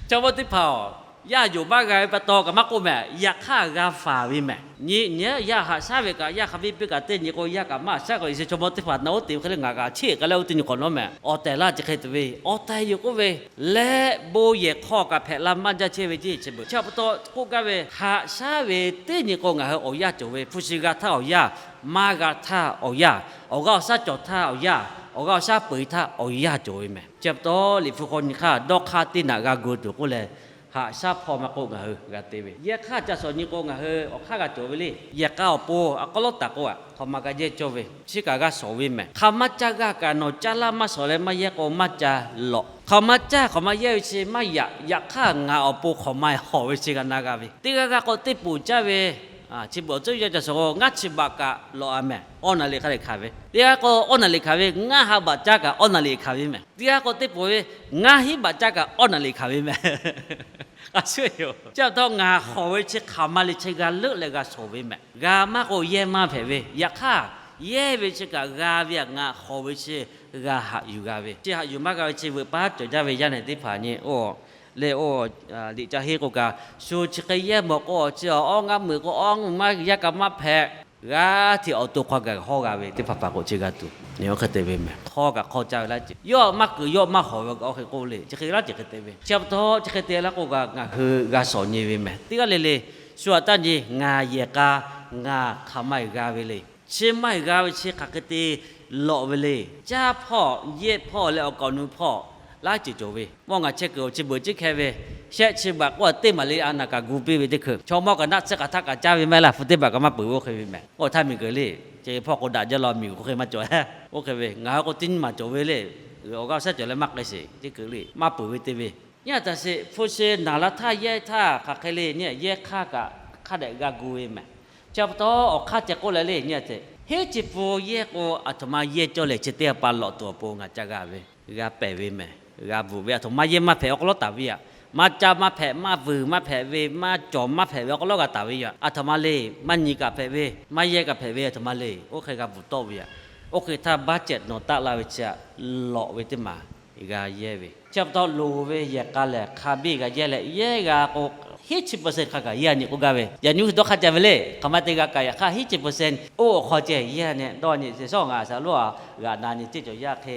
chaw mawˇ teˇ hpaˍ-oˬ, yaˇ yonˍ maˇ g'a ve pa taw kaꞈ maˇ k'oˆ mehˍ. Yaꞈ hk'aˇ g'a faˍ ve mehˍ. Nyi nyi yaˇ haꞈ shaˉ ve kaꞈ, yaˇ hk'a biˇ piˇ kaꞈ teˇ nyi k'o, yaˇ kaꞈ maˇ shaˉ k'o, chi chaw mawˇ teˇ hpaˍ na oˉ te ve hk'e le ngaˬ kaꞈ cheˇ k'ai leh oˇ teˇ nyi hk'awꞈ nawˉ mehˍ. Awˬ tehˬ laˇ chi hk'e tuˬ ve, awˬ tehˬ yoˬ k'oˆ ve, leh bon yehˬ hk'aw kaꞈ hpehꞈ la maˇ jaˇ chehˇ ve ceˇ chi beuꞈ. Chi a pa taw k'oˆ gaˇ ve, haꞈ shaˉ ve teˇ nyi k'o ngaˬ hui awˬ yanˇ cawˬ ve, hpu shi g'a htaˇ awˬ yanˇ, maˇ g'a htaˇ awˬ yanˇ, awˬ g'aˇ awˬ shaˉ cawˬ htaˇ awˬ yanˇ, awˬ g'aˇ awˬ shaˉ peu eˬ htaˇ awˬ yanˇ cawˬ ve mehˍ. Chi a pa taw Liꞈ hpu hk'aw nyi hk'aˇ dawˇ hk'aˇ teˇ naꞈ g'a gu tuˬ k'oˆ leh, haꞈ shaˉ hpawˇ maˇ k'oˆ ngaˬ hui g'a te ve. Yehˇ hk'aˇ ca shawˍ nyi k'o ngaˬ hui awˬ hk'aˇ g'a cawˬ ve le. Yehˬ k'a awˬ pon a k'aw lawˉ taˍ k'o aꞈ hk'awꞈ ma g'a jehˇ cawˇ ve, chi kaꞈ g'a shawˍ ve mehˍ. Hk'aˬ ma caˇ g'a kaꞈ nawˬ caˇ laˇ maˇ shawˍ leh maˇ yehˇ k'o maˇ ca lawꞈ. Hk'aˬ ma caˇ hk'awꞈ ma yehˇ ve chi maˇ yaꞈ. Yaꞈ hk'aˇ ngaˬ awˬ pon hk'awꞈ ma hawˍ ve chi g'a na g'a ve. Teˇ g'aˇ g'aˇ k'o teˇ poˬ caˇ ve, chi beuꞈ awˬ tcuhˉ yaˇ ca shawˍ k'o ngaˇ chi baꞈ kaꞈ lawꞈ a mehˍ. Awˇ naˍ liꞈ hk'a leh hkanˍ ve. Teˇ g'aˇ k'o awˇ naˍ liꞈ hkanˍ ve, ngaˇ ha baꞈ caˇ kaꞈ awˇ naˍ liꞈ hkanˍ ve mehˍ. Teˇ g'aˇ k'o teˇ poˬ ve, ngaˇ hinˉ baꞈ caˇ kaꞈ awˇ naˍ liꞈ hkanˍ ve mehˍ. K'a shu yoˬ. Chi pa taw ngaˬ hawˍ ve chi hk'aˬ ma le chi g'a leuˆ leh g'a shawˍ ve mehˍ. G'a maˇ k'o yehˇ maˇ hpehꞈ ve. Yaꞈ hk'aˇ yehˇ ve chi kaꞈ g'a ve aꞈ ngaˬ hawˍ ve chi g'a haꞈ yuˬ g'a ve. Chi haꞈ yuˬ maˇ g'a ve chi veuꞈ paˉ cawˬ jaˇ ve yaˇ nehˬ teˇ hpaˍ nyi oˇ le oˇ liꞈ ca henˇ k'o kaꞈ, shu chi hk'e yehˇ mawˬ k'o chi awˬ awˇ ngaˇ meuꞈ k'o awˇ ngaˇ meuꞈ maˇ yaˇ kaꞈ maˇ hpehꞈ. G'aˇ hteꞈ awˬ to hk'aw gaˬ hawˇ g'a ve teˇ hpaˍ hpaˍ k'o chi g'a tuˬ. Nyi oˇ hk'e te ve mehˍ. Hk'aw kaꞈ hk'aw caˇ ve laˇ ceuˬ. Yawˇ maˇ kuiˬ yawˇ maˇ hawˍ ve kaꞈ oˇ hk'e k'oˆ le. Chi hk'e laˇ ceuˬ hk'e te ve. Chi pa taw chi hk'e te laˇ k'o kaꞈ ngaˬ hui g'a shawˍ nyi ve mehˍ. Teˇ g'aˇ le le, shu aꞈ taˇ nyi, ngaˬ yehˬ k'a ngaˬ hk'aˬ ma g'a ve le. Chi maˇ g'a ve chi hk'aˬ hk'e te lawꞈ ve le. Caˇ hpawˇ, yehˇ hpawˇ leh awˬ kaˍ awˬ nu hpawˇ laˇ ceuˬ cawˬ ve. Mawˇ ngaˬ chehˇ kuiˬ awˬ chi beuꞈ ciˉ hkeh ve, shehˆ chi baꞈ k'oˆ a teˇ maˬ le a naˬ kaꞈ gu piˇ ve teˇ hkui. Chaw mawˇ kaꞈ naˆ tsuhˇ k'aˬ htaˆ kaꞈ caˇ ve maˇ heˆ laˇ, hpu teˇ baˬ kaꞈ maˇ peuˬ ve oˇ hk'e ve mehˍ. Oˇ htaˇ miˬ guiˬ le, chi hpawˇ k'o daꞈ jaˇ law miˬ guiˬ k'oˆ hk'e maˇ cawˬ. Oˇ hk'e ve ngaˬ hui k'o teˇ nyi maˬ cawˬ ve le. Awˬ g'aˇ awˬ shaˉ cawˬ leh maˇ k'ai sheˍ teˇ hkui le, maˇ peuˬ ve te ve. Nyi a taꞈ sheˍ, hpu shi naˬ la htaˇ yehˇ htaˇ hk'aˬ hk'e le nyi, yehˇ hk'aˇ kaꞈ hk'a dehꞈ g'a gu ve mehˍ. Chi pa taw awˬ hk'aˇ ceh k'oˆ leh le nyi a teꞈ, heˉ chi pun yehˇ k'o aˬ htoꞈ ma yehˇ cawˇ lehˬ chi teˇ g'aˇ pa lawꞈ tuˬ awˬ pon ngaˬ ca g'a ve. G'a pehˬ ve mehˍ. G'a bvuhꞈ ve aˬ htoꞈ ma yehˇ maˇ hpehꞈ awˬ hk'aw lawˉ taˍ ve aꞈ, maˇ caˇ maˇ hpehꞈ, maˇ vuiˬ maˇ hpehꞈ ve, maˇ cawˬ maˇ hpehꞈ ve awˬ hk'aw lawˉ g'a taˍ ve yoˬ. Aˬ htoꞈ ma le, maˇ nyi kaꞈ hpehꞈ ve, maˇ yehˇ kaꞈ hpehꞈ ve aˬ htoꞈ ma le, oˇ hk'e g'a bvuhꞈ tawˆ ve aꞈ. Oˇ hk'e htaˇ baˆ cehˬ nawˬ taˆ la ve chi aꞈ lawꞈ ve teˇ maˬ g'a yehˇ ve. Chi pa taw loˍ ve yehˬ k'a lehˬ hk'a biˇ g'a yehˇ leh yehˇ g'a k'o, hiˉ chi percent hk'a kaꞈ yehˇ nyi k'oˆ gaˇ ve. Yaꞈ nyi hui dawˇ hk'aˇ ca ve le, hk'aˬ ma te g'a kaꞈ yaꞈ hk'aˇ hiˉ chi percent oˇ awˬ hk'aw ceh yehˇ nyi dawˇ nyi sheˍ shawˉ ngaˬ shaˍ loˉ a g'aꞈ na nyi teˇ cawˬ yaˇ hk'e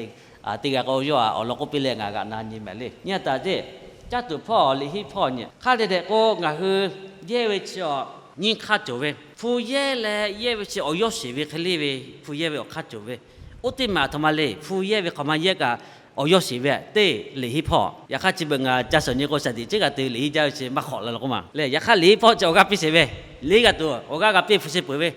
teˇ g'aˇ k'o yawˇ a awˬ lawn k'oˆ piˇ leh ngaˬ g'aꞈ na nyi mehˍ le. Nyi a taꞈ teˇ, caˇ tuˬ hpawˇ liꞈ hiˉ hpawˇ nyi hk'a dehꞈ dehꞈ k'o ngaˬ hui yehˇ ve chi a nyi hk'aˇ cawˬ ve, hpu yehˇ leh yehˇ ve chi awˬ yawˇ sheˍ ve hk'e le ve, hpu yehˇ ve awˬ hk'aˇ cawˬ ve. Oˇ teˇ maˬ aˬ htoꞈ ma le, hpu yehˇ ve hk'aˬ ma yehˇ kaꞈ awˬ yawˇ sheˍ ve teˇ liꞈ hiˉ hpawˇ. Yaꞈ hk'aˇ chi beuꞈ ngaˬ ca shawˍ nyi k'o shaˍ tiꞈ ciˉ g'a te liꞈ hiˉ jaˇ ve chi maˇ hk'awꞈ la la k'oˆ ma le. Yaꞈ hk'aˇ liꞈ hiˉ hpawˇ chi awˬ g'aˇ piˇ sheˍ ve, liꞈ g'a tuˬ awˬ g'aˇ g'a piˇ hpu shi peuˬ ve,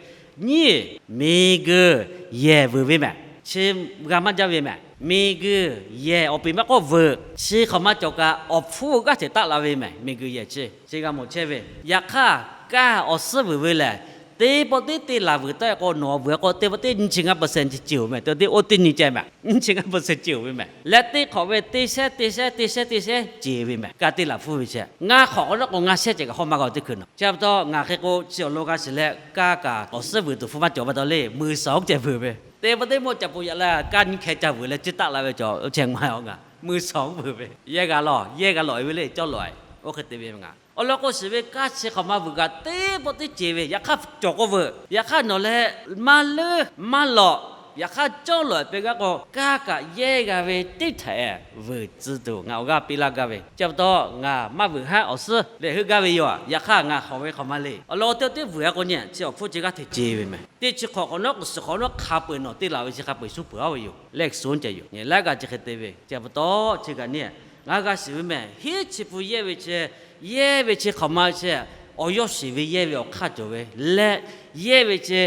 nyi, miˬ guiˬ yehˬ vuiˬ ve mehˍ. Chi g'a maˇ jaˇ ve mehˍ. Miˬ guiˬ yehˬ awˬ piˍ maˇ k'oˆ vuiˬ chi hk'aˬ ma cawˬ kaꞈ awˬ hpfuhˇ g'aˇ hteꞈ taˆ la ve mehˍ. Miˬ guiˬ yehˬ chi chi g'a mawˬ chehˇ ve. Yaꞈ hk'aˇ kaˇ awˬ suhˉ vuiˬ ve lehˬ, teˇ pawˆ teˇ te laˬ vuiˬ taˆ k'o nawˬ vuiˬ k'o teˇ pawˆ teˇ nyiˇ chi ngaˇ percent ceh ceuˬ-oˬ mehˍ. Teˇ pawˆ teˇ oˇ teˇ nyi ceh mehˍ. Nyiˇ chi ngaˇ percent ceh-oˬ ve mehˍ. Leh teˇ hk'awꞈ ve teˇ shehˉ teˇ shehˉ teˇ shehˉ teˇ shehˉ ceh ve mehˍ. Kaˇ teˇ laˬ hpfuhˇ ve chi ngaˇ hk'awꞈ k'o nawˉ k'o ngaˇ shehˉ ceh kaꞈ hawˇ maˇ g'a teˇ hkui nawˬ. Chi pa taw ngaˬ hk'e k'o chi awˬ lawn g'a shiˍ leh kaˇ kaꞈ awˬ suhˉ vuiˬ tuˬ hpfuhˇ maˇ cawˬ pa taw le, mui sawˍ ceh vuiˬ ve. Teˇ pawˆ teˇ mawˇ ca po yaꞈ leh kaˇ nyiˇ hkeh ca vuiˬ leh ciˉ taˆ la ve cawˬ chehˇ maˇ a ngaˬ mui sawˍ vuiˬ ve. Yehˇ g'a lawˬ, yehˇ g'a lawˬ-e ve le cawˇ lawˬ-e. Oˇ hk'e te ve ngaˬ awˬ lawn k'o shiˍ ve kaˇ chi hk'awꞈ ma vuiˬ kaꞈ teˇ pawˆ teˇ ceh ve. Yaꞈ hk'aˇ cawˬ k'o veuꞈ. Yaꞈ hk'aˇ nawˬ leh maˇ leuˉ maˇ lawꞈ Yaꞈ hk'aˇ, cawˇ lawˬ peh g'aˇ k'o, kaˇ kaꞈ yehˇ g'a ve teˇ htaꞈ vuiˬ tcuh tuˬ ngaˬ awˬ g'aˇ piˇ laˇ gaˇ ve. Chi pa taw, ngaˬ maˇ vuiˬ haˉ awˬ suhˉ leh heuˆ gaˇ ve yoˬ. Yaꞈ hk'aˇ, ngaˬ hawˍ ve hk'awꞈ ma le. Awˬ lawn teˇ teˇ vuiˬ a k'o nyi, chi awˬ hpfuhˇ chi g'aˇ hteꞈ ce ve meh. Teˇ chi hk'awꞈ hk'awꞈ nawˉ k'o, suhˍ hk'awꞈ nawˉ hk'a peu-eˬ nawˬ te laˬ ve chi hk'a peu-eˬ suh peuˬ a ve yoˬ. Leh suhˍ ceh yoˬ. Nyi laiˉ g'aˇ chi hk'e te ve. Chi pa taw, chi kaꞈ nyi, ngaˬ g'a shiˍ ve meh. Hiˉ chi hpu yehˇ ve chi, yehˇ ve chi hk'awꞈ ma chi, awˬ yawˇ shiˍ ve yehˇ ve awˬ hk'aˇ cawˬ ve leh, yehˇ ve chi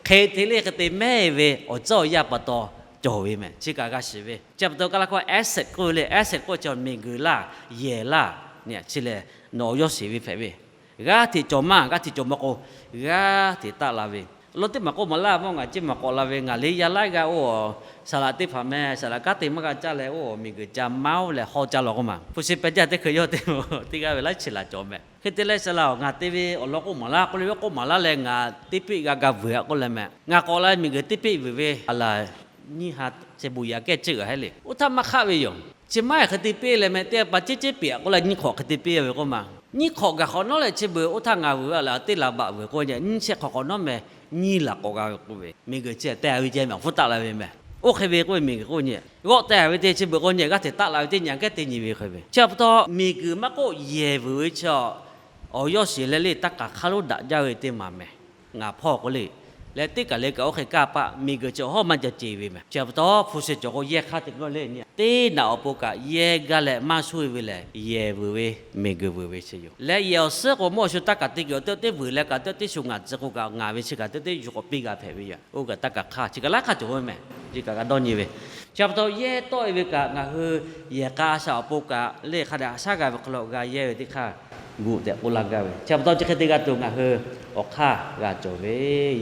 hk'e te le hk'e te mehˇ ve awˬ tcuhˉ awˬ yanˇ pa taw cawˬ ve meh. Chi kaꞈ g'a shiˍ ve. Chi pa taw, kaˇ laˇ hkawˇ essence k'oˆ ve le. Essence k'oˆ chi miˬguiˬ laˇ, yehˬ laˇ. Nyi chi lehˬ, nawˬ awˬ yawˇ shiˍ ve hpehꞈ ve. G'aˇ hteꞈ cawˬ maˇ, g'aˇ hteꞈ cawˬ maˇ k'o, g'aˇ hteꞈ taˆ la ve. Awˬ lawn teˇ maˬ k'oˆ maˍ laˇ, mvuhˇ ngaˬ ceˇ maˍ k'awꞈ la ve, ngaˬ le yaˇ laiˉ g'aˇ oˇ saˍ laꞈ teˇ hpaˍ meh, saˍ laꞈ kanˉ te maˇ g'a caˇ leh, oˇ miˬguiˬ ca maˇ oˇ leh hawˇ caˇ law k'oˆ maˬ. Hpu shi peh jaˇ teˇ hkui yawˇ te teˇ g'aˇ ve laiˉ chi laˬ cawˬ meh. Hk'e te leh, saˍ laꞈ-oˬ, ngaˬ te ve awˬ lawn k'oˆ maˍ laˇ k'oˆ le, k'oˆ maˍ laˇ leh ngaˬ teˇ peˆ g'a ga vuiˬ a k'oˆ leh meh. Ngaˬ k'awꞈ la miˬguiˬ teˇ peˆ vuiˬ ve a laˬ nyiˇ ha, chi beuꞈ yaꞈ kehˉ ceuˆ g'a hehˉ le. Oˇ htaˇ maˇ hk'aˆ ve yoˬ. Chi maˇ heˆ hk'e te piˇ leh meh, teˇ pa ceˉ ceˉ peꞈ a k'oˆ leh nyiˇ hk'awꞈ hk'e te piˇ ve k'oˆ maˬ. Nyiˇ hk'awꞈ gaˬ hk'awꞈ nawˉ leh chi beuꞈ oˇ htaˇ ngaˬ vuiˬ a laˬ teˇ laˬ baꞈ vuiˬ k'oˆ nyi, nyiˇ shehˆ hk'awꞈ hk'awꞈ nawˉ meh, nyiˇ laˬ k'awꞈ g'a ve k'oˆ ve. Miˬguiˬ chi teh ve ceh meh, awˬ hpfuhˇ taˆ la ve meh. Oˇ hk'e ve k'oˆ ve miˬguiˬ k'oˆ nyi, g'awˆ teh ve te chi beuꞈ k'oˆ nyi, g'aˇ hteꞈ taˆ la ve teˇ nyi a kehˉ teˇ nyi ve hk'e ve. Chi pa taw, miˬguiˬ maˇ k'oˆ, yehˬ vuiˬ ve chi awˬ yawˇ shiˍ leh le, taˇ kaˬ hk'aˇ lonˉ daꞈ jaˇ ve teˇ maˬ meh. Ngaˬ hpawˇ k'oˆ le. Leh teˇ kaˬ le kaꞈ oˇ hk'e kaˇ paˆ, miˬguiˬ chi awˬ hawˉ maˇ ca ce ve meh. Chi pa taw, hpu shi cawˬ k'o yehˇ hk'aˇ te k'oˆ le nyi, teˇ naꞈ awˬ pon kaꞈ yehˇ gaˇ leh maˇ suhˉ ve leh, yehˬ vuiˬ ve, miˬguiˬ vuiˬ ve chi yoˬ. Leh yehˬ awˬ suhˉ k'o, mvuhˇ awˬ shu taˇ kaˬ te kuiˬ awˬ teˇ teˇ vuiˬ leh kaꞈ teˇ teˇ shu ngaˬ tcuh k'o kaꞈ, ngaˬ ve chi kaꞈ teˇ teˇ yuˬ k'awꞈ piˇ g'a hpehꞈ ve yoˬ. Oˇ kaꞈ taˇ kaˬ hk'aˇ, chi kaꞈ laiˉ hk'aˇ cawˬ ve meh. Chi kaꞈ g'a dawˇ nyi ve. Chi pa taw, yehˇ tawˆ e ve kaꞈ ngaˬ hui yehˬ k'a a shaꞈ awˬ pon kaꞈ le hk'a dehꞈ haꞈ shaˉ g'a ve hk'aw lo g'a yehˇ ve teˇ hk'aˇ gu tehꞈ k'oˆ laˇ gaˇ ve. Chi pa taw, chi hk'e te g'a tuˬ ngaˬ hui awˬ hk'aˇ g'a cawˬ ve,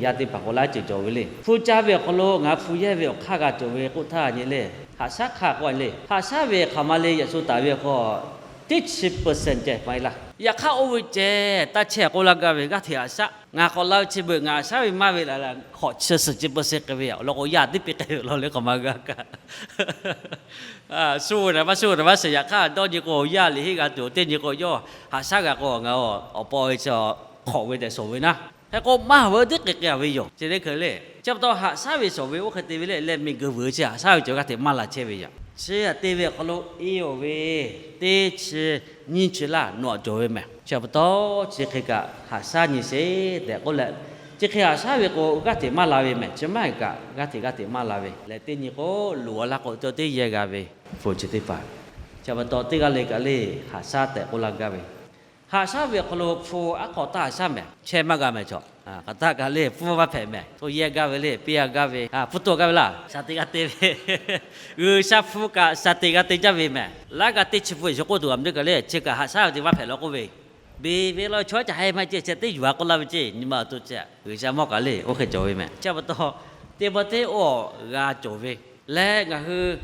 yaˇ teˇ hpaˍ k'o laiˉ ceuˬ cawˬ ve le. Hpu ca ve awˬ hk'aw lo ngaˬ hui hpu yehˇ ve awˬ hk'aˇ g'a cawˬ ve k'oˆ htaˇ nyi le, haꞈ shaˉ hk'aˇ k'oˆ le. Haꞈ shaˉ ve hk'aˬ ma le, yaꞈ shu taˍ ve awˬ hk'aw teˇ chi percent ceh maˇ heˆ laˇ. Yaꞈ hk'aˇ, oˇ ve ceh taˇ chehˇ k'oˆ laˇ gaˇ ve, g'aˇ hteꞈ haꞈ shaˉ. Ngaˬ k'awꞈ la ve chi beuꞈ ngaˬ haꞈ shaˉ ve maˇ ve laˬ leh, hk'awꞈ chi suhˍ chi percent k'ai ve awˬ lawn k'o, yaˇ teˇ peˆ k'ai ve law le hk'aˬ ma g'a kaꞈ. Shu ve naˍ maˇ shu ve naˍ maˇ shiˍ, yaꞈ hk'aˇ dawˇ nyi k'o, yaˇ liꞈ heˆ g'a tuˬ teˇ nyi k'o, yawˇ haꞈ shaˉ g'a k'o, ngaˬ awˬ pa ve chi hk'awꞈ ve tehꞈ shawˍ ve naˉ, hk'e k'o maˇ ve teˇ hk'e k'ai ve yoˬ. Chi teˇ hkui le. Chi pa taw, haꞈ shaˉ ve shawˍ ve oˇ hk'e te ve le. Leh miˬguiˬ vuiˬ chi haꞈ shaˉ ve cawˬ g'aˇ hteꞈ maˇ la chehˇ ve yoˬ. Chi htaꞈ te ve awˬ hk'aw lo e awˬ ve teˇ chi nyiˇ chi laˇ nawˬ aꞈ cawˬ ve meh. Chi pa taw, chi hk'e kaꞈ haꞈ shaˉ nyi sheˍ tehꞈ k'oˆ leh, chi hk'e haꞈ shaˉ ve k'o g'aˇ hteꞈ maˇ la ve meh. Chi maˇ heˆ kaꞈ g'aˇ hteꞈ g'aˇ hteꞈ maˇ la ve. Leh teˇ nyi k'o, loꞈ a laˇ k'o, teˇ yehˇ g'a ve hpu chi teˇ hpaˍ. Chi pa taw, teˇ g'aˇ le kaꞈ le haꞈ shaˉ tehꞈ k'oˆ laˇ gaˇ ve. Haꞈ shaˉ ve awˬ hk'aw lo hpu aˉ hk'awꞈ taˇ haꞈ shaˉ meh, chehˇ maˇ g'a meh chaw. Hk'aˬ htaˇ kaꞈ le hpu maˇ hpehꞈ meh. Hpu yehˇ gaˇ ve le, piˇ a gaˇ ve, hpu tawˆ gaˇ ve laˇ, shaˍ te g'a te ve. G'uiˬsha hpu kaꞈ shaˍ te g'a te jaˇ ve meh. Laiˉ g'aˇ teˇ chi hpu e shu k'oˆ tuˬ g'a meuˇ kaꞈ le, chi kaꞈ haꞈ shaˉ ve te maˇ hpehꞈ law k'oˆ ve. Beˬ ve law chaw caˬ heh maˇ ceh ceh teˇ yuˬ a k'oˆ laˇ ve ceˇ, nyi ma awˬ to ceh G'uiˬsha mawˇ kaꞈ le oˇ hk'e cawˬ ve meh. Chi pa taw, teˇ pawˆ teˇ oˇ g'a cawˬ ve. Leh ngaˬ hui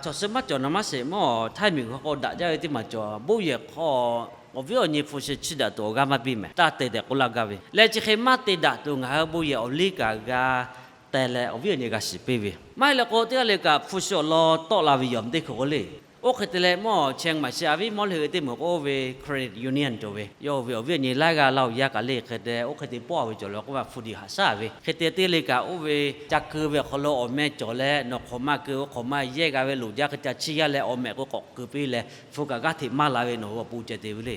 chaw suh maˇ cawˬ naˍ maˇ sheˍ mawˇ, Htaiˇ miˬguiˬ hk'aw k'o daꞈ jaˇ ve teˇ maˬ cawˬ, bon yehˬ hk'aw awˬ viˉ awˬ nyi hpu shi chiˇ daꞈ tuˬ awˬ g'aˇ maˇ piˇ meh. Taˇ te tehꞈ k'oˆ laˇ gaˇ ve. Leh chi hk'e maˇ te daꞈ tuˬ ngaˬ hui bon yehˬ awˬ liˇ kaꞈ g'a teh leh awˬ viˉ awˬ nyi g'a shiˍ piˇ ve. Maˇ heˆ leh k'o, teˇ g'aˇ le kaꞈ hpu shi awˬ lawn tawˆ la ve yoˬ, teˇ hkui k'o le. Oˇ hk'e te leh mawˇ Chiang Mai chi a viˉ mawˇ le hui teˇ moˍ k'oˆ ve Credit Union cawˬ ve, yawˇ ve awˬ viˉ awˬ nyi laiˉ g'aˇ laˇ oˬ yaˇ kaꞈ le hk'e te oˇ hk'e te pawˆ ve cawˬ leh k'oˆ ve hpu diˬ haꞈ shaˉ ve. Hk'e te teˇ g'aˇ le kaꞈ oˇ ve ca keu ve awˬ hk'aw lo awˬ meh cawˬ leh, nawˬ hk'awꞈ maˇ keu, oˇ hk'awꞈ maˇ yehˇ g'a ve loˍ jaˇ hk'e ca chiˇ yaˇ leh awˬ meh k'o k'awꞈ keu piˇ leh hpu kaꞈ g'aˇ hteꞈ maˇ la ve nawˬ hui awˬ pon ceh te ve le.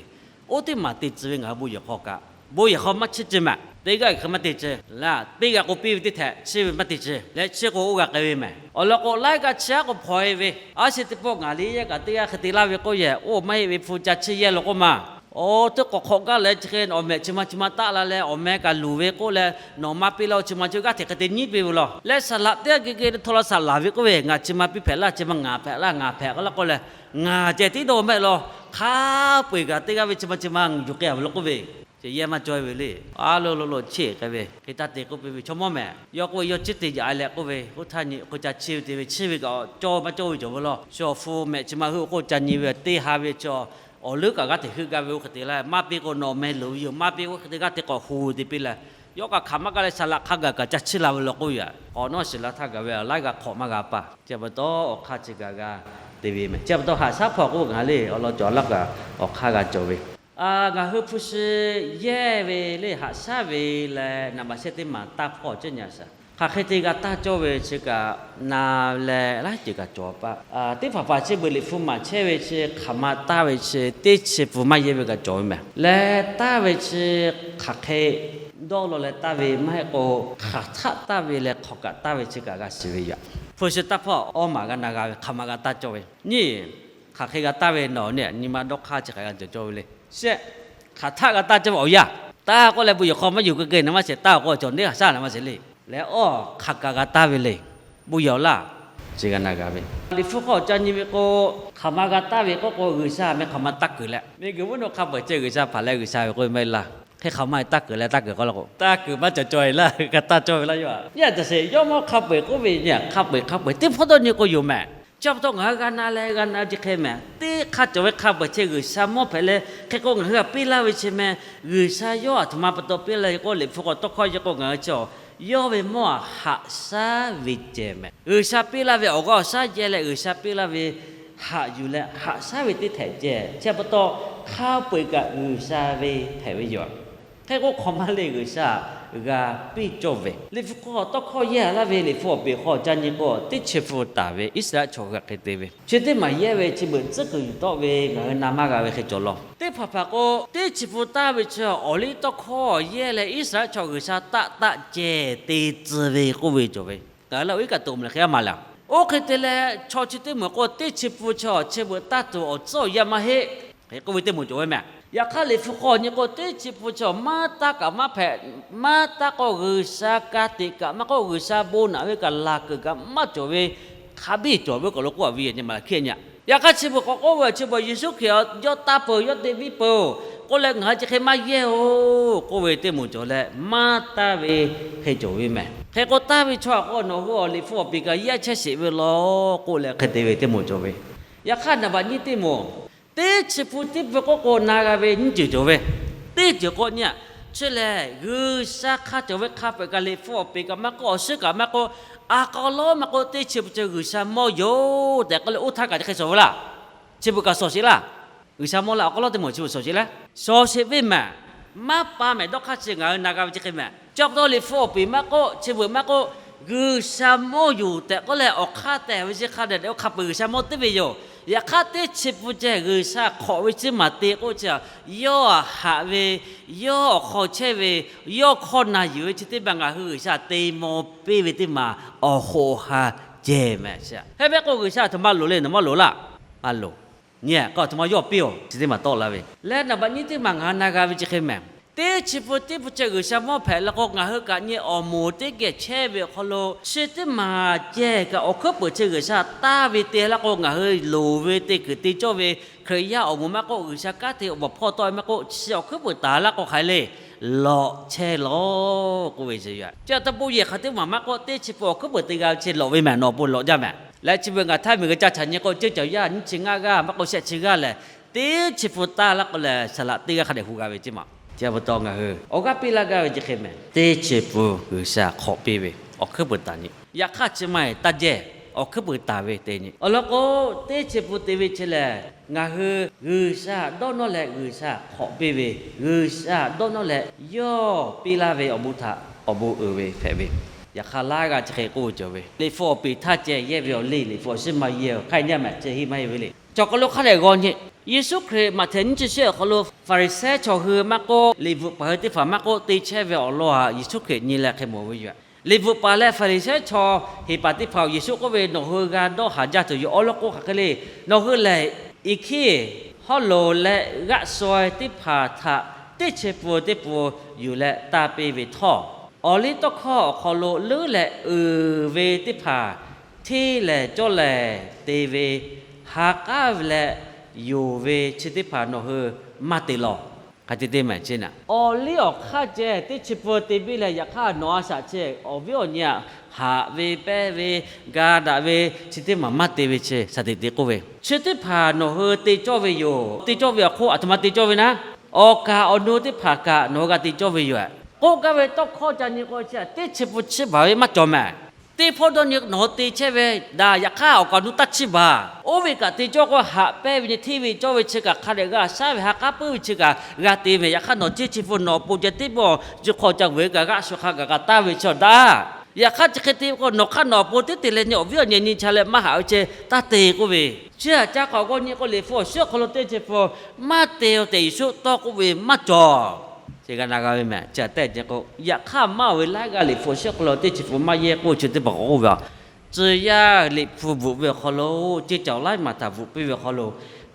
Oˇ teˇ maˬ te tcuh ve ngaˬ hui bon yehˬ hk'aw kaꞈ, bon yehˬ hk'aw maˇ chiˇ ceh meh. Teˇ g'aˇ hk'e maˇ te ceh laˇ, piˇ g'a k'o piˇ ve teˇ htehꞈ chiˇ ve maˇ te ceh. Leh chiˇ k'o oˇ g'a k'ai ve meh. Awˬ lawn k'o laiˉ g'aˇ chi aˉ k'o hpaw e ve, a shu teˇ pawˆ ngaˬ le yehˇ kaꞈ teˇ g'aˇ hk'e te laˇ ve k'oˆ yehˬ, oˇ maˇ heˆ ve hpu ca chiˇ yehˇ law k'oˆ maˬ. Oˇ teˇ k'awꞈ hk'awꞈ gaˇ leh chi hk'e awˬ meh chi ma chi ma taˆ la leh awˬ meh kaꞈ luˬ ve k'oˆ leh, nawˬ maˇ piˇ laˇ, chi ma chi g'aˇ hteꞈ hk'e te nyiˉ piˇ ve law. Leh saˍ laꞈ teˇ g'aˇ geh geh htawˇ la saˍ laˍ ve k'oˆ ve, ngaˬ chi ma piˇ hpehꞈ laˇ, chi ma ngaˬ hpehꞈ laˇ, ngaˬ hpehꞈ k'oˆ laˇ k'oˆ leh, ngaˬ ceh tiˉ dawˇ mehˆ law, hk'a peu-eˬ kaꞈ teˇ g'aˇ ve chi ma chi ma yuˬ k'ai a ve law k'oˆ ve. Chi yehˇ maˇ cawˬ e ve le. A lo lo lo chiˇ k'ai ve hk'e taˇ te k'oˆ piˇ ve, chaw mawˇ meh. Yawˇ k'oˆ ve yawˇ chiˇ te yaꞈ e leh k'oˆ ve, oˇ htaˇ nyi k'o ca chiˇ ve te ve, chiˇ ve kaꞈ cawˇ maˇ cawˇ ve cawˬ ve law. Shu awˬ hpu mehꞈ chi ma hui k'oˆ ca nyi ve teˇ ha ve chaw awˬ leuˉ kaꞈ g'aˇ hteꞈ heuˆ gaˇ ve oˇ hk'e te laˇ, maˇ piˇ k'o nawˬ meh loˍ ve yoˬ, maˇ piˇ oˇ hk'e te g'aˇ hteꞈ k'awꞈ hu te piˇ leh, yawˇ kaꞈ hk'aˬ maˇ gaˇ leh saˍ laꞈ hk'a gaˬ kaꞈ ca chiˇ la ve law k'oˆ ve. K'awꞈ nawˉ shiˍ la htaˇ gaˬ ve laiˉ g'aˇ hk'awꞈ maˇ g'a paˇ. Chi pa taw awˬ hk'aˇ chi kaꞈ g'a te ve meh. Chi pa taw haꞈ shaˉ hpawˇ k'oˆ ve ngaˬ le awˬ lawn cawˬ laˇ kaꞈ awˬ hk'aˇ g'a cawˬ ve. Ngaˬ hui hpu shi yehˇ ve le haꞈ shaˉ ve leh naˍ baꞈ shehˆ teˇ maˬ taˇ hpawˇ ceh nyi a shaˍ. Hk'aˬ hk'e te g'a taˇ cawˇ ve chi kaꞈ na leh laiˉ ceuˬ kaꞈ cawˬ paˆ. Teˇ hpaˍ hpaˍ chi beuꞈ Liꞈ hpu maˍ chehˇ ve chi hk'aˬ ma taˇ ve chi teˇ chi pfuhˇ maˇ yehˇ ve kaꞈ cawˬ ve mehˍ. Leh taˇ ve chi hk'aˬ hk'e dawˇ law leh taˇ ve maˇ heˆ k'o, hk'aˬ htaˆ taˇ ve leh hk'aw kaꞈ taˇ ve chi kaꞈ g'a shiˍ ve yoˬ. Hpu shi taˇ hpawˇ awˇ maˬ g'a na g'a ve, hk'aˬ ma g'a taˇ cawˇ ve nyi. Hk'aˬ hk'e g'a taˇ ve nawˬ nyi ma dawˇ hk'aˇ chi hk'aˬ g'a cawˬ cawˇ ve le. Shehˆ, hk'aˬ htaˆ g'a taˇ cawˇ ve awˬ yanˇ, taˇ k'oˆ leh bon yehˬ hk'aw maˇ yuˬ keu keu na maˇ shehˍ, taˇ k'oˆ cawˬ neˉ haˍ shaˉ na maˇ shehˍ le. Leh awˇ hk'aˬ kaꞈ g'a taˇ ve le. Bon yehˬ awˬ laˇ, chi g'a na g'a ve. Liꞈ hpu hk'aw ca nyi ve k'o, hk'aˬ ma g'a taˇ ve k'oˆ k'o, G'uiˬsha meh hk'aˬ ma taˇ kuiˬ leh, miˬguiˬ mvuhˇ naw hk'a peu-eˬ ceh G'uiˬsha hpanˍ leh G'uiˬsha ve k'oˆ ve maˇ heˆ laˇ. Hk'e hk'aˬ ma taˇ kuiˬ leh taˇ kuiˬ k'oˆ la k'o, taˇ kuiˬ maˇ cawˬ cawˇ e laˇ, g'a taˇ cawˇ ve laˇ yoˬ. Yaˇ caˬ sheˍ yawˇ mawˇ hk'a peu-eˬ k'oˆ ve nyi, hk'a peu-eˬ hk'a peu-eˬ teˇ hpawˇ dawˇ nyi k'o yoˬ mehˍ. Chi pa taw ngaˬ hui g'a na leh g'a na ve chi hk'e mehˍ. Teˇ hk'a cawˬ ve hk'a peu-eˬ ceh G'uiˬsha mawˇ hpehꞈ leh hk'e k'o ngaˬ hui g'a piˇ laˇ ve chi meh. G'uiˬsha yawˇ aˬ htoꞈ ma pa taw piˇ laˇ ve k'o, Liꞈ hpu k'awꞈ tawˇ hkawˇ yehˇ k'o ngaˬ hui chi a, yawˇ ve mawˇ aꞈ haꞈ shaˉ ve ceh mehˍ. G'uiˬsha piˇ laˇ ve awˬ g'aˇ awˬ shaˉ yehˇ leh G'uiˬsha piˇ laˇ ve haꞈ yuˬ leh haꞈ shaˉ ve teˇ htehꞈ ceh. Chi pa taw hk'a peu-eˬ kaꞈ G'uiˬsha ve hpehꞈ ve yoˬ. Hk'e k'o hk'aˬ ma le G'uiˬsha g'a piˇ cawˇ ve. Liꞈ hpu k'awꞈ tawˇ hkawˇ yehˇ laˇ ve Liꞈ hpu awˬ peˍ hk'aw ca nyi k'o, teˇ chi hpu taˍ ve Iˉsaˍreˍlaˆ chaw g'a hk'e te ve, chi teˇ maˬ yehˇ ve chi beuꞈ tcuhˉ kuiˬ yuˬ tawˆ ve ngaˬ hui na maˇ g'a ve hk'e cawˬ law. Teˇ hpaˍ hpaˍ k'o, teˇ chi hpu taˇ ve chi awˬ liˇ tawˇ hkawˇ yehˇ leh Iˉsaˍreˍlaˆ chaw G'uiˬsha taˆ taˆ ceh te tcuh ve k'oˆ ve cawˬ ve. Ngaˬ hui leh awˬ iˉ kaꞈ toꞈ mehˍ hk'e maˍ leh, oˇ hk'e te leh chaw chi teˇ moˍ k'o, teˇ chi hpu chi awˬ chi beuꞈ taˇ tuˬ awˬ tcuhˉ awˬ yanˇ maˇ heˆ, hk'e k'oˆ ve teˇ moˍ cawˬ ve mehˍ. Yaꞈ hk'aˇ Liꞈ hpu k'awꞈ nyi k'o, teˇ chi hpu chi awˬ maˇ taˇ kaꞈ maˇ hpehꞈ, maˇ taˇ k'o G'uiˬsha ka tiꞈ kaꞈ maˇ k'oˆ, G'uiˬsha bon naꞈ ve kaꞈ laˬ kuiˬ kaꞈ maˇ cawˬ ve, hk'a biˇ cawˬ ve kaꞈ lo k'oˆ a ve nyi ma hk'e nyi. Yaꞈ hk'aˇ chi beuꞈ k'awꞈ k'oˆ ve chi beuꞈ Yeˍsuˆ Hkriꞈ yawˇ taˇ peuˬ, yawˇ te biˇ peuˬ k'oˆ leh ngaˬ hui chi hk'e maˇ yehˇ-oˬ k'oˆ ve teˇ moˍ cawˬ leh maˇ taˇ ve hk'e cawˬ ve mehˍ. Hk'e k'o taˇ ve chaw aꞈ k'o nawˬ hui awˬ Liꞈ hpu awˬ peˍ kaꞈ yaˇ chehˇ sheˍ ve law k'oˆ leh hk'e te ve teˇ moˍ cawˬ ve. Yaꞈ hk'aˇ naˍ baꞈ nyiˇ teˇ moˍ, teˇ chi hpu teˇ hpu k'oˆ k'o na g'a ve nyiˇ ceuˬ cawˬ ve. Teˇ ceuˬ k'o nyi a, chi lehˬ G'uiˬsha hk'a cawˬ ve hk'a peu-eˬ kaꞈ Liꞈ hpu awˬ peˍ kaꞈ maˇ k'oˆ, awˬ suhˉ kaꞈ maˇ k'oˆ, aˬ hk'aw lawˉ maˇ k'oˆ, teˇ chi hpu ceh G'uiˬsha mawˇ yoˬ tehꞈ k'oˆ leh oˇ htaˇ kaꞈ chi hk'e shawˍ ve laˇ. Chi beuꞈ kaꞈ shawˍ sheˍ laˇ. G'uiˬsha mawˇ laˇ awˬ hk'aw lawˉ teˇ moˍ chi beuꞈ shawˍ sheˍ leh, shawˍ sheˍ ve mehˍ. Maˇ pa mehˍ dawˇ hk'aˇ chi ngaˬ hui na g'a ve chi hk'e mehˍ. Chi pa taw Liꞈ hpu awˬ peˍ maˇ k'oˆ, chi beuꞈ maˇ k'oˆ, G'uiˬsha mawˇ yoˬ tehꞈ k'oˆ leh awˬ hk'aˇ tehˬ ve chi hk'a dehꞈ dehꞈ oˇ hk'a peu-eˬ G'uiˬsha mawˇ teˇ ve yoˬ. Yaꞈ hk'aˇ teˇ chi hpu ceh G'uiˬsha hk'awꞈ ve chi maˬ te k'oˆ chi a, yawˇ aꞈ haꞈ ve, yawˇ awˬ hk'aw chehˇ ve, yawˇ hkawˇ na yuˬ ve chi teˇ maˬ ngaˬ hui G'uiˬsha te maw piˇ ve teˇ maˬ awˬ hoꞈ awˬ ha ceh mehˍ. Hk'e mehˍ k'o G'uiˬsha aˬ htoꞈ ma loˍ le, nawˬ maˇ loˍ laˇ. A loˍ. Nyi a k'o aˬ htoꞈ ma yawˇ piˇ-oˬ chi teˇ maˬ tawˆ la ve leh naˍ baꞈ nyiˇ teˇ maˬ ngaˬ hui na g'a ve chi hk'e mehˍ. Teˇ chi hpu teˇ hpu ceh G'uiˬsha mawˇ hpehꞈ la k'o ngaˬ hui kaꞈ nyi awˬ moˍ teˇ geh chehˇ ve awˬ hk'aw lo chi teˇ maˬ ceh kaꞈ awˬ hkuiˉ peuˍ chi G'uiˬsha taˇ ve te la k'o ngaˬ hui loˍ ve te kuiˬ te cawˇ ve Hkriꞈ yaˇ awˬ moˍ maˇ k'oˆ, G'uiˬsha kanˉ te awˬ baˬ hpawˇ tawˆ ve maˇ k'oˆ, chi awˬ hkuiˉ peuˍ taˍ la k'o hk'aˬ hk'e le, lawꞈ chehˇ lawˬ k'oˆ ve yoˬ. Chi a ta bon yehˬ hk'aˬ teˇ maˬ maˇ k'oˆ, teˇ chi hpu awˬ hkuiˉ peuˍ te g'a ve chi lawꞈ ve mehˍ, nawˬ awˬ pon lawꞈ jaˇ mehˍ. Leh chi beuꞈ ngaˬ htaˇ miˬguiˬ ca chaꞈ nyi k'o ceuˇ caˬ yaˇ nyiˇ chi ngaˇ g'aˇ maˇ k'oˆ shehˆ chi g'aˇ lehˬ, teˇ chi hpu taˇ la k'o lehˬ saˍ laꞈ teˇ g'aˇ hk'a dehꞈ hu g'a ve ceˇ maˬ. Chi pa taw ngaˬ hui awˬ g'aˇ piˇ laˇ gaˇ ve chi hk'e mehˍ. Teˇ chi hpu G'uiˬsha hk'awꞈ piˇ ve awˬ hkuiˉ peuˍ taˍ nyi. Yaꞈ hk'aˇ chi ma-eˬ taˇ jehˇ, awˬ hkuiˉ peuˍ taˍ ve te nyi. Awˬ lawn k'o, teˇ chi hpu te ve chi lehˬ ngaˬ hui G'uiˬsha dawˇ nawˇ leh G'uiˬsha hk'awꞈ piˇ ve, G'uiˬsha dawˇ nawˇ leh yawˇ piˇ laˇ ve awˬ bon htaꞈ awˬ bon uiˍ ve hpehꞈ ve. Yaꞈ hk'aˇ laˇ g'a chi hk'e k'oˆ ve cawˬ ve, Liꞈ hpu awˬ peˍ htaˇ ceh yehˇ ve awˬ liˇ Liꞈ hpu awˬ shiˉ maˇ yehˇ-oˬ, hk'aˇ nyi a mehˍ chi heˆ maˇ heˆ ve le. Cawˬ hk'aw lo hk'a dehꞈ g'aw nyi. Yeˍsuˆ Hkriꞈ Maꞈhtehˍ nyiˇ chi shehˆ awˬ hk'aw lo Hpaˍriˍsehˇ chaw hui maˇ k'oˆ, liꞈ bvuhꞈ paˍ hui teˇ hpaˍ maˇ k'oˆ, te chehˇ ve awˬ lawn htaꞈ Yeˍsuˆ Hkriꞈ nyi leh hk'e mawˬ ve yoˬ. Liꞈ bvuhꞈ paˍ leh Hpaˍriˍsehˇ chaw heˍ paˍ teˇ hpaˍ-oˬ, Yeˍsuˆ k'oˆ ve, Nawˬ hui g'a dawˇ haˍ jaˇ tuˬ yoˬ. Awˬ lawn k'o hk'aˬ hk'e le, nawˬ hui lehˬ, iˍ hkiˇ hawˉ loꞈ leh g'aˆ shaw-e teˇ hpaˍ htaꞈ teˇ chi pun teˇ pun yuˬ leh tanˇ piˇ ve htawˇ, awˬliˇtawˇhkawˇ awˬ hk'aw lo leuˉ leh uiˍ ve teˇ hpaˍ hteˇ lehˍ cawˇ lehˍ te ve, ha k'aˉ ve leh yonˍ ve chi teˇ hpaˍ nawˬ hui maˇ te lawˬ. Hk'a te te mehˍ chi na, awˬliˇ awˬ hk'aˇ ceh teˇ chi pun te biˇ leh, yaꞈ hk'aˇ nawˬ a shaꞈ chi awˬ viˉ awˬ nyi aꞈ haꞈ ve, pehˇ ve, ga daꞈ ve, chi teˇ maˬ maˇ te ve chi shaˍ tiꞈ te k'oˆ ve, chi teˇ hpaˍ nawˬ hui te cawˇ ve yoˬ. Te cawˇ ve awˬ hk'oˆ aˬ htoꞈ ma te cawˇ ve naˉ, awˬ kaˍ awˬ nu teˇ hpaˍ kaꞈ nawˬ hui g'a te cawˇ ve yoˬ. K'oˆ gaˇ ve tawˇ hkawˇ ca nyi k'o chi teˇ chi pun chiˇ baˬ ve maˇ cawˬ mehˍ. Teˇ hpawˇ dawˇ nyi nawˬ hui te chehˇ ve daꞈ, yaꞈ hk'aˇ awˬ kaˍ awˬ nu taˇ chiˇ baˬ. Oˇ ve kaꞈ te cawˇ k'o, haꞈ pehˇ ve nyi hteˇ ve cawˇ ve chi kaꞈ hk'a dehꞈ g'a shaˉ ve, ha k'aˉ puiˉ ve chi kaꞈ g'a te mehˍ. Yaꞈ hk'aˇ nawˬ teˇ chi pun nawˬ awˬ pon ceh teˇ pawˆ chi hk'aw ca vuiˬ kaꞈ g'aˆ shaw hk'a gaˬ kaꞈ tanˇ ve chi awˬ daꞈ Yaꞈ hk'aˇ chi hk'e te k'o, nawˬ hk'aˇ nawˬ awˬ pon teˇ te leh nyi awˬ viˉ awˬ nyi nyi cha leh maˇ haꞈ ve ceh taˇ te k'oˆ ve. Chi htaꞈ ca k'awꞈ g'aw nyi k'o, Liꞈ hpu awˬ suhˉ awˬ hk'aw lo teˇ chi hpu maˇ te tehꞈ Yeˍsuˆ tawˇ k'oˆ ve maˇ cawˬ. Chi g'a na g'a ve mehˬ. Chi htaꞈ tehꞈ k'o, yaꞈ hk'aˇ maˇ oˬ ve laiˉ g'aˇ Liꞈ hpu awˬ suhˉ awˬ hk'aw lo teˇ chi hpu maˇ yehˇ k'oˆ ve chi teˇ hpaˍ k'awꞈ k'oˆ ve a. Tcuh yaˇ Liꞈ hpu bvuhꞈ ve awˬ hk'aw lo, ceˇ caˬ laiˉ maˬ htaꞈ bvuhꞈ piˇ ve awˬ hk'aw lo,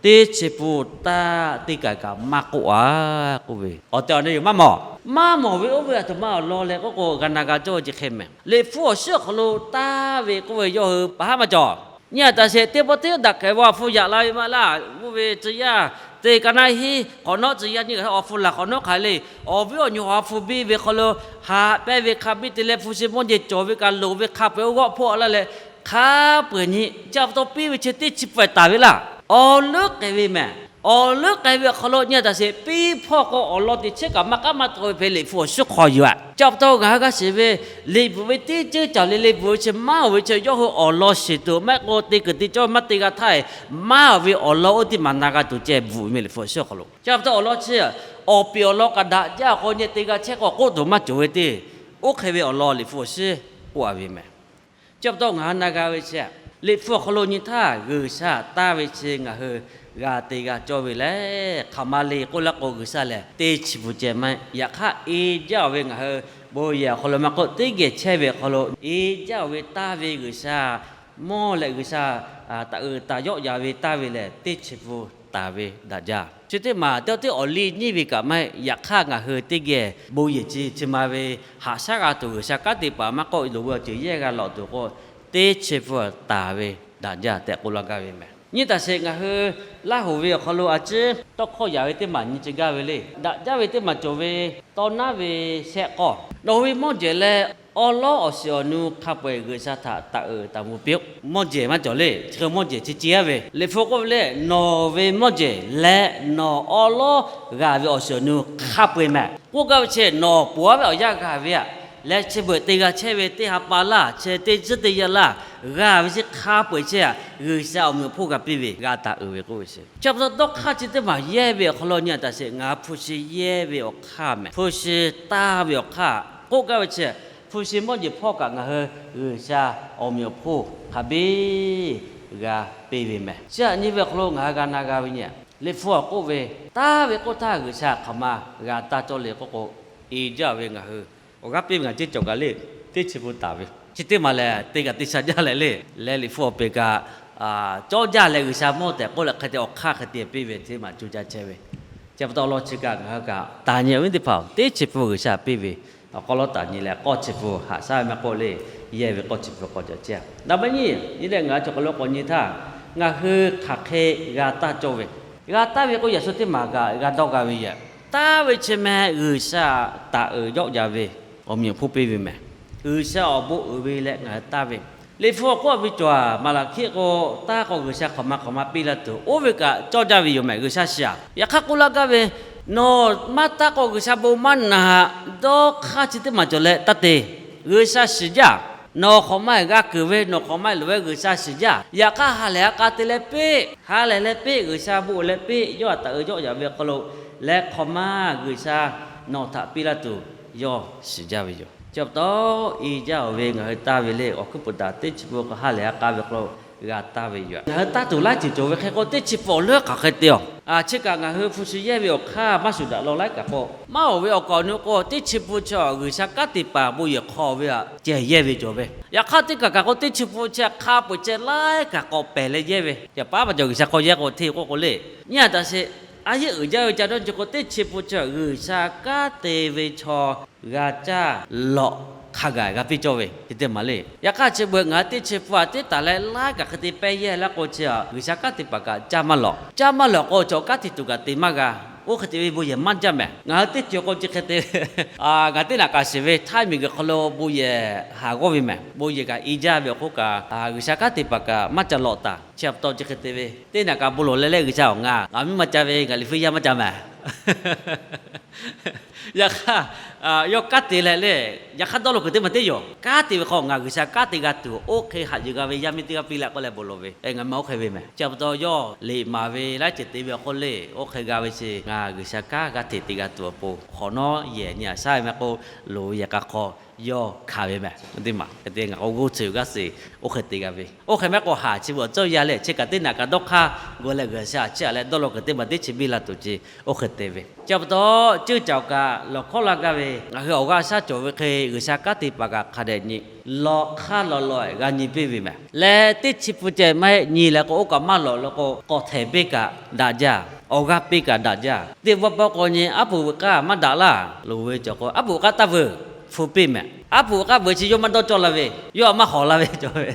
teˇ chi hpu taˇ teˇ kaˬ kaꞈ maˇ k'oˆ a k'oˆ ve. Awˬ tehˬ awˬ na yoˬ maˇ mawˬ. Maˇ mawˬ ve oˇ ve a htoꞈ ma awˬ lawn leh k'oˆ k'o, g'a na g'a cawˇ ve chi hk'e mehˬ. Liꞈ hpu awˬ suhˉ awˬ hk'aw lo taˇ ve k'oˆ ve yawˇ hui paˍ haˉ maˇ cawˬ. Nyi a taˍ sheˍ, teˇ pawˆ teˇ daꞈ k'ehˬ ve awˬ hpu yaꞈ la ve maˇ laˇ. Oˇ ve tcuh yaˇ te ka naˉ hiˉ hk'awꞈ nawˉ tcuh yaˇ nyi awˬ hpu laˬ hk'awꞈ nawˉ hk'aˬ le. Awˬ viˉ awˬ nyi awˬ hpu biˇ ve hk'aw lo, haꞈ pehnˇ ve hk'a biˇ te leh hpu shi mawˇ jeˬ cawˬ ve kaꞈ loˍ ve hk'a peu-eˬ oˇ g'awˆ hpawˇ laˇ leh, hk'a peu-eˬ nyi ca pa taw piˇ ve chi teˇ chi hpu taˍ ve laˇ. Awˬ leuˉ k'ai ve mehˬ. Awˬ leuˉ k'ai ve awˬ hk'aw lo nyi a taˍ sheˍ, piˇ hpawˇ k'o awˬ lawn teꞈ chehˇ kaꞈ maˇ k'aˉ maˇ taw ve hpehꞈ Liꞈ hpu awˬ suhˉ hk'aw yoˬ. Ca pa taw ngaˬ hui g'a shiˍ ve, Liꞈ bvuhꞈ ve teˇ ceuˬ caˬ le le bvuhꞈ ve chi maˇ oˬ ve chi yawˇ hui awˬ lawn shiˍ tuˬ maˇ heˆ k'o, te kuiˬ te cawˇ maˇ te g'a htaˇ, maˇ oˬ ve awˬ lawn oˇ teˇ maˬ na g'a tuˬ ceh bvuhꞈ ve mehˬ Liꞈ hpu awˬ suhˉ hk'aw lo. Ca pa taw awˬ lawn chi, awˬ piˍ awˬ lawn kaꞈ daꞈ jaˇ awˬ hk'aw nyi te g'a chehˇ k'o k'oˆ tuˬ maˇ cawˬ ve teˇ, oˇ hk'e ve awˬ lawn Liꞈ hpu awˬ suhˉ k'oˆ a ve mehˬ. Chi pa taw ngaˬ hui na g'a ve chi, Liꞈ hpu awˬ hk'aw lo nyi htaˇ G'uiˬsha taˇ ve chi ngaˬ hui g'a te g'a cawˇ ve lehˬ, hk'aˬ ma le k'oˆ laˇ k'o, G'uiˬsha lehˬ teˇ chi bvuhꞈ ceh maˇ heˆ. Yaꞈ hk'aˇ, e jaˇ ve ngaˬ hui bon yehˬ awˬ hk'aw lo maˇ k'oˆ, teˇ geh chehˇ ve awˬ hk'aw lo e jaˇ ve taˇ ve G'uiˬsha mawˇ leh G'uiˬsha taˍ uiˍ taˍ yawˆ yan ve taˇ ve lehˬ, teˇ chi bvuhꞈ taˍ ve daꞈ jaˇ. Chi teˇ maˬ teˇ teˇ awˬ liˇ nyiˇ ve kaꞈ maˇ heˆ. Yaꞈ hk'aˇ, ngaˬ hui teˇ geh bon yehˬ chi chi ma ve haꞈ shaˉ g'a tuˬ, G'uiˬsha kanˉ te paˍ maˇ k'oˆ, loˍ ve awˬ ceuˬ yehˇ g'a lawꞈ tuˬ k'o, teˇ chi bvuhꞈ taˍ ve daꞈ jaˇ tehꞈ k'oˆ laˇ gaˇ ve mehˬ. Nyi taˍ sheˍ, ngaˬ hui Laˇ huˍ ve awˬ hk'aw lo a ciˉ tawˇ hkawˇ yaꞈ ve teˇ maˬ nyi ci gaˇ ve le. Daꞈ jaˇ ve teˇ maˬ cawˬ ve, tawˇ naˉ ve shehˆ k'awˇ, nawˬ hui ve mawˇ jehˬ leh awˉ lawˉ awˬ shiˍ awˬ nu hk'a peu-eˬ G'uiˬsha htaꞈ taˍ uiˍ taˍ mvuh piˇ-oˆ. Mawˇ jehˬ maˇ cawˬ le. Chi hk'e mawˇ jehˬ chi ci-a ve, Liꞈ hpu k'oˆ ve le, nawˬ ve mawˇ jehˬ leh nawˬ awˉ lawˉ g'a ve awˬ shiˍ awˬ nu hk'a peu-eˬ mehˬ. K'oˆ gaˇ ve chi, nawˬ poˬ-a ve awˬ yanˇ g'a ve aꞈ, leh chi beuꞈ te g'a chehˇ ve teˇ ha pa laˇ, chi teˇ tcuhˉ teˇ yanˇ laˇ, g'a ve chi hk'a peu-eˬ chehˇ-a, G'uiˬsha awˬ meꞈ awˬ hponˇ g'a piˇ ve, g'a taˍ uiˍ ve k'oˆ ve chi. Chi pa taw dawˇ hk'aˇ chi teˇ maˬ yehˇ ve awˬ hk'aw lo nyi a taˍ sheˍ, ngaˬ hui hpu shi yehˇ ve awˬ hk'aˇ mehˬ. Hpu shi taˇ ve awˬ hk'aˇ k'oˆ gaˇ ve chi, hpu shi mawˇ jehˬ hpawˇ kaꞈ ngaˬ hui G'uiˬsha awˬ meꞈ awˬ hponˇ hk'a biˇ g'a piˇ ve mehˬ. Chi htaꞈ nyi ve awˬ hk'aw lo ngaˬ hui g'a na g'a ve nyi, Liꞈ hpu awˬ k'oˆ ve, taˇ ve k'oˆ htaˇ G'uiˬsha hk'aˬ ma g'a taˇ cawˇ le k'oˆ k'o, e jaˇ ve ngaˬ hui awˬ g'aˇ piˇ ve ngaˬ ceˇ cawˬ kaꞈ le, teˇ chi bvuhꞈ taˍ ve, chi teˇ maˬ lehˬ te kaꞈ te sha jaˇ leh le, leh Liꞈ hpu awˬ pehˬ kaꞈ cawˇ jaˇ leh G'uiˬsha mawˇ tehꞈ k'oˆ leh hk'e te awˬ hk'aˇ hk'e te piˇ ve teˇ maˬ coˇ caˇ chehˇ ve. Chi pa taw awˬ lawn chi kaꞈ ngaˬ hui kaꞈ taˍ nyi awˬ viˉ teˇ hpaˍ-oˬ, teˇ chi bvuhꞈ G'uiˬsha piˇ ve awˬ hk'aw lo taˍ nyi leh k'awˇ chi bvuhꞈ haꞈ shaˉ ve maˇ k'oˆ le, yehˇ ve k'awˇ chi bvuhꞈ k'awꞈ cawˬ cehˇ. Naˍ baˆ nyi, nyi leh ngaˬ hui chaw hk'aw lo k'awꞈ nyi htaˇ, ngaˬ hui hk'aˬ hk'e g'a taˇ cawˇ ve, g'a taˇ ve k'o yaꞈ shu teˇ maˬ kaꞈ g'a dawˇ g'a ve yoˬ. Taˇ ve chi mehˬ G'uiˬsha taˍ uiˍ yawˆ yan ve awˬ meꞈ awˬ hponˇ piˇ ve mehˬ. G'uiˬsha awˬ bon uiˍ ve leh ngaˬ hui taˇ ve, Liꞈ hpu awˬ hk'oˆ a ve cawˬ-a, Maˍlaˍhkiˆ k'o, taˇ k'o G'uiˬsha hk'aˬ ma hk'aˬ ma piˇ la tuˬ, oˇ ve kaꞈ cawˇ jaˇ ve yoˬ mehˬ. G'uiˬsha shiˍ-a. Yaꞈ hk'aˇ k'oˆ laˇ gaˇ ve, nawˬ maˇ taˇ k'o G'uiˬsha bon maˇ na haꞈ, dawˇ hk'aˇ chi teˇ maˬ cawˬ leh taˇ te. G'uiˬsha shiˍ jaˇ. Nawˬ hk'awꞈ ma g'a kuiˬ ve, nawˬ hk'awꞈ ma loˍ ve G'uiˬsha shiˍ jaˇ. Yaꞈ hk'aˇ ha lehˬ ha k'a te leh piˇ, ha lehˬ leh piˇ, G'uiˬsha bon leh piˇ, yawˇ htaꞈ taˍ uiˍ yawˆ yan ve hk'aw lo leh hk'awꞈ ma G'uiˬsha nawˬ htaꞈ piˇ laˇ tuˬ yawˇ shiˍ jaˇ ve yoˬ. Chi pa taw, i jaˇ-oˬ ve ngaˬ hui taˇ ve le, awˬ hkuiˉ puiˍ taˍ teˇ chi bvuhꞈ k'o ha lehˬ ha k'a ve hk'aw lo g'a taˇ ve yoˬ. Ngaˬ hui taˇ tuˬ laiˉ ceuˬ cawˬ ve hk'e k'o, teˇ chi bvuhꞈ awˬ leuˉ hk'aˬ hk'e te-a. Chi kaꞈ ngaˬ hui hpu shi yehˇ ve awˬ hk'aˇ maˇ shuˍ daꞈ law laiˉ kaꞈ k'o, maˇ oˬ ve awˬ kaˍ awˬ nu k'o, teˇ chi bvuhꞈ chi G'uiˬsha kanˉ te paˍ bon yehˬ hk'aw ve aꞈ ceh yehˇ ve cawˬ ve. Yaꞈ hk'aˇ teˇ kaˬ kaˬ k'o, teˇ chi bvuhꞈ chi hk'a peu-eˬ ceh laiˉ kaꞈ k'awꞈ pehˬ leh yehˇ ve. Yaꞈ paˉ maˇ cawˬ G'uiˬsha hk'aw yehˇ k'o hteˇ k'oˆ k'o le. Nyi a taˍ sheˍ, a yehˇ uiˍ jaˇ ve ca dawˇ nyi k'o, teˇ chi bvuhꞈ chi G'uiˬsha kanˉ te ve chaw g'a caˇ lawꞈ hk'a gaˬ g'a piˇ cawˇ ve, chi teˇ maˬ le. Yaꞈ hk'aˇ chi beuꞈ ngaˬ hui teˇ chi bvuhꞈ aꞈ teˇ taˍ leh laiˉ kaꞈ hk'e te pehˇ yehˇ laˇ k'o chi, G'uiˬsha kanˉ te paˍ kaꞈ caˇ maˇ lawꞈ. Caˇ maˇ lawꞈ k'o, cawˬ kanˉ te tuˬ kaꞈ te maˇ g'a. Oˇ hk'e te ve bon yehˬ maˇ jaˇ mehˬ. Ngaˬ hui teˇ ceuˬ k'o chi hk'e te, ngaˬ teˇ naꞈ kaꞈ shiˍ ve htaiˇ miˬguiˬ hk'aw lo bon yehˬ haˍ g'awˇ ve mehˬ. Bon yehˬ kaꞈ i jaˇ ve awˬ hk'oˆ kaꞈ, G'uiˬsha kanˉ te paˍ kaꞈ maˇ ca lawꞈ taˍ. Chi pa taw chi hk'e te ve, teˇ naꞈ kaꞈ bon lawˬ leh leh G'uiˬsha-oˬ, ngaˬ, ngaˬ miˇ maˇ ca ve, ngaˬ liꞈ hpu yaˇ maˇ ca mehˬ. Yaꞈ hk'aˇ, yawˇ kanˉ te leh le, yaꞈ hk'aˇ dawˇ law kuiˬ teˇ maˬ teˇ yoˬ. Kanˉ te ve hk'aw ngaˬ G'uiˬsha kanˉ te g'a tuˬ, oˇ hk'e haꞈ yuˬ g'a ve yaˇ miˇ teˇ g'aˇ piˇ laˇ k'oˆ leh bon lawˬ ve, ngaˬ ma oˇ hk'e ve mehˬ. Chi pa taw yawˇ liꞈ maˍ ve laiˉ ceuˬ te ve awˬ hk'oˆ le, oˇ hk'e g'a ve chi ngaˬ G'uiˬsha kanˉ g'a hteꞈ te g'a tuˬ awˬ pon hk'awꞈ nawˉ yehˬ nyi aꞈ shaˉ ve maˇ k'oˆ, loˍ ve yehˬ k'a hk'aw yawˇ hkanˍ ve mehˬ. Teˇ maˬ hk'e te ngaˬ k'o g'uˇ suhˍ g'aˇ suhˍ oˇ hk'e te g'a ve. Oˇ hk'e maˇ k'o haˍ chi beuꞈ awˬ cawˇ yaˇ leh chi kaꞈ teˇ naꞈ kaꞈ dawˇ hk'aˇ g'aw leh G'uiˬsha chi aꞈ leh dawˇ law kuiˬ teˇ maˬ teˇ chi biˇ la tuˬ ce, oˇ hk'e te ve. Chi pa taw ceuˇ caˬ kaꞈ lawˬ hkawˉ laˇ gaˇ ve, ngaˬ hui awˬ g'aˇ shaˉ cawˬ ve hk'e G'uiˬsha kanˉ te paˍ kaꞈ hk'a dehꞈ nyi lawˬ hk'aˇ lawˬ lawˬ g'a nyi piˇ ve mehˬ. Leh teˇ chi pun ceh maˇ heˆ nyi leh k'o, oˇ kaꞈ maˇ lawˬ leh k'o, k'awꞈ hteˍ piˇ kaꞈ daꞈ jaˇ, awˬ g'aˇ piˇ kaꞈ daꞈ jaˇ. Teˇ pawˆ pawˆ k'o nyi aˉ poꞈ veuꞈ k'aˇ maˇ daꞈ laˇ loˍ ve cawˬ k'o, aˉ poꞈ veuꞈ k'aˇ taˇ veuˬ hpu piˇ mehˬ. Aˉ poꞈ veuꞈ k'aˇ veuˬ chi yawˇ maˇ dawˇ cawˇ la ve, yawˇ maˇ hawˍ la ve cawˬ ve.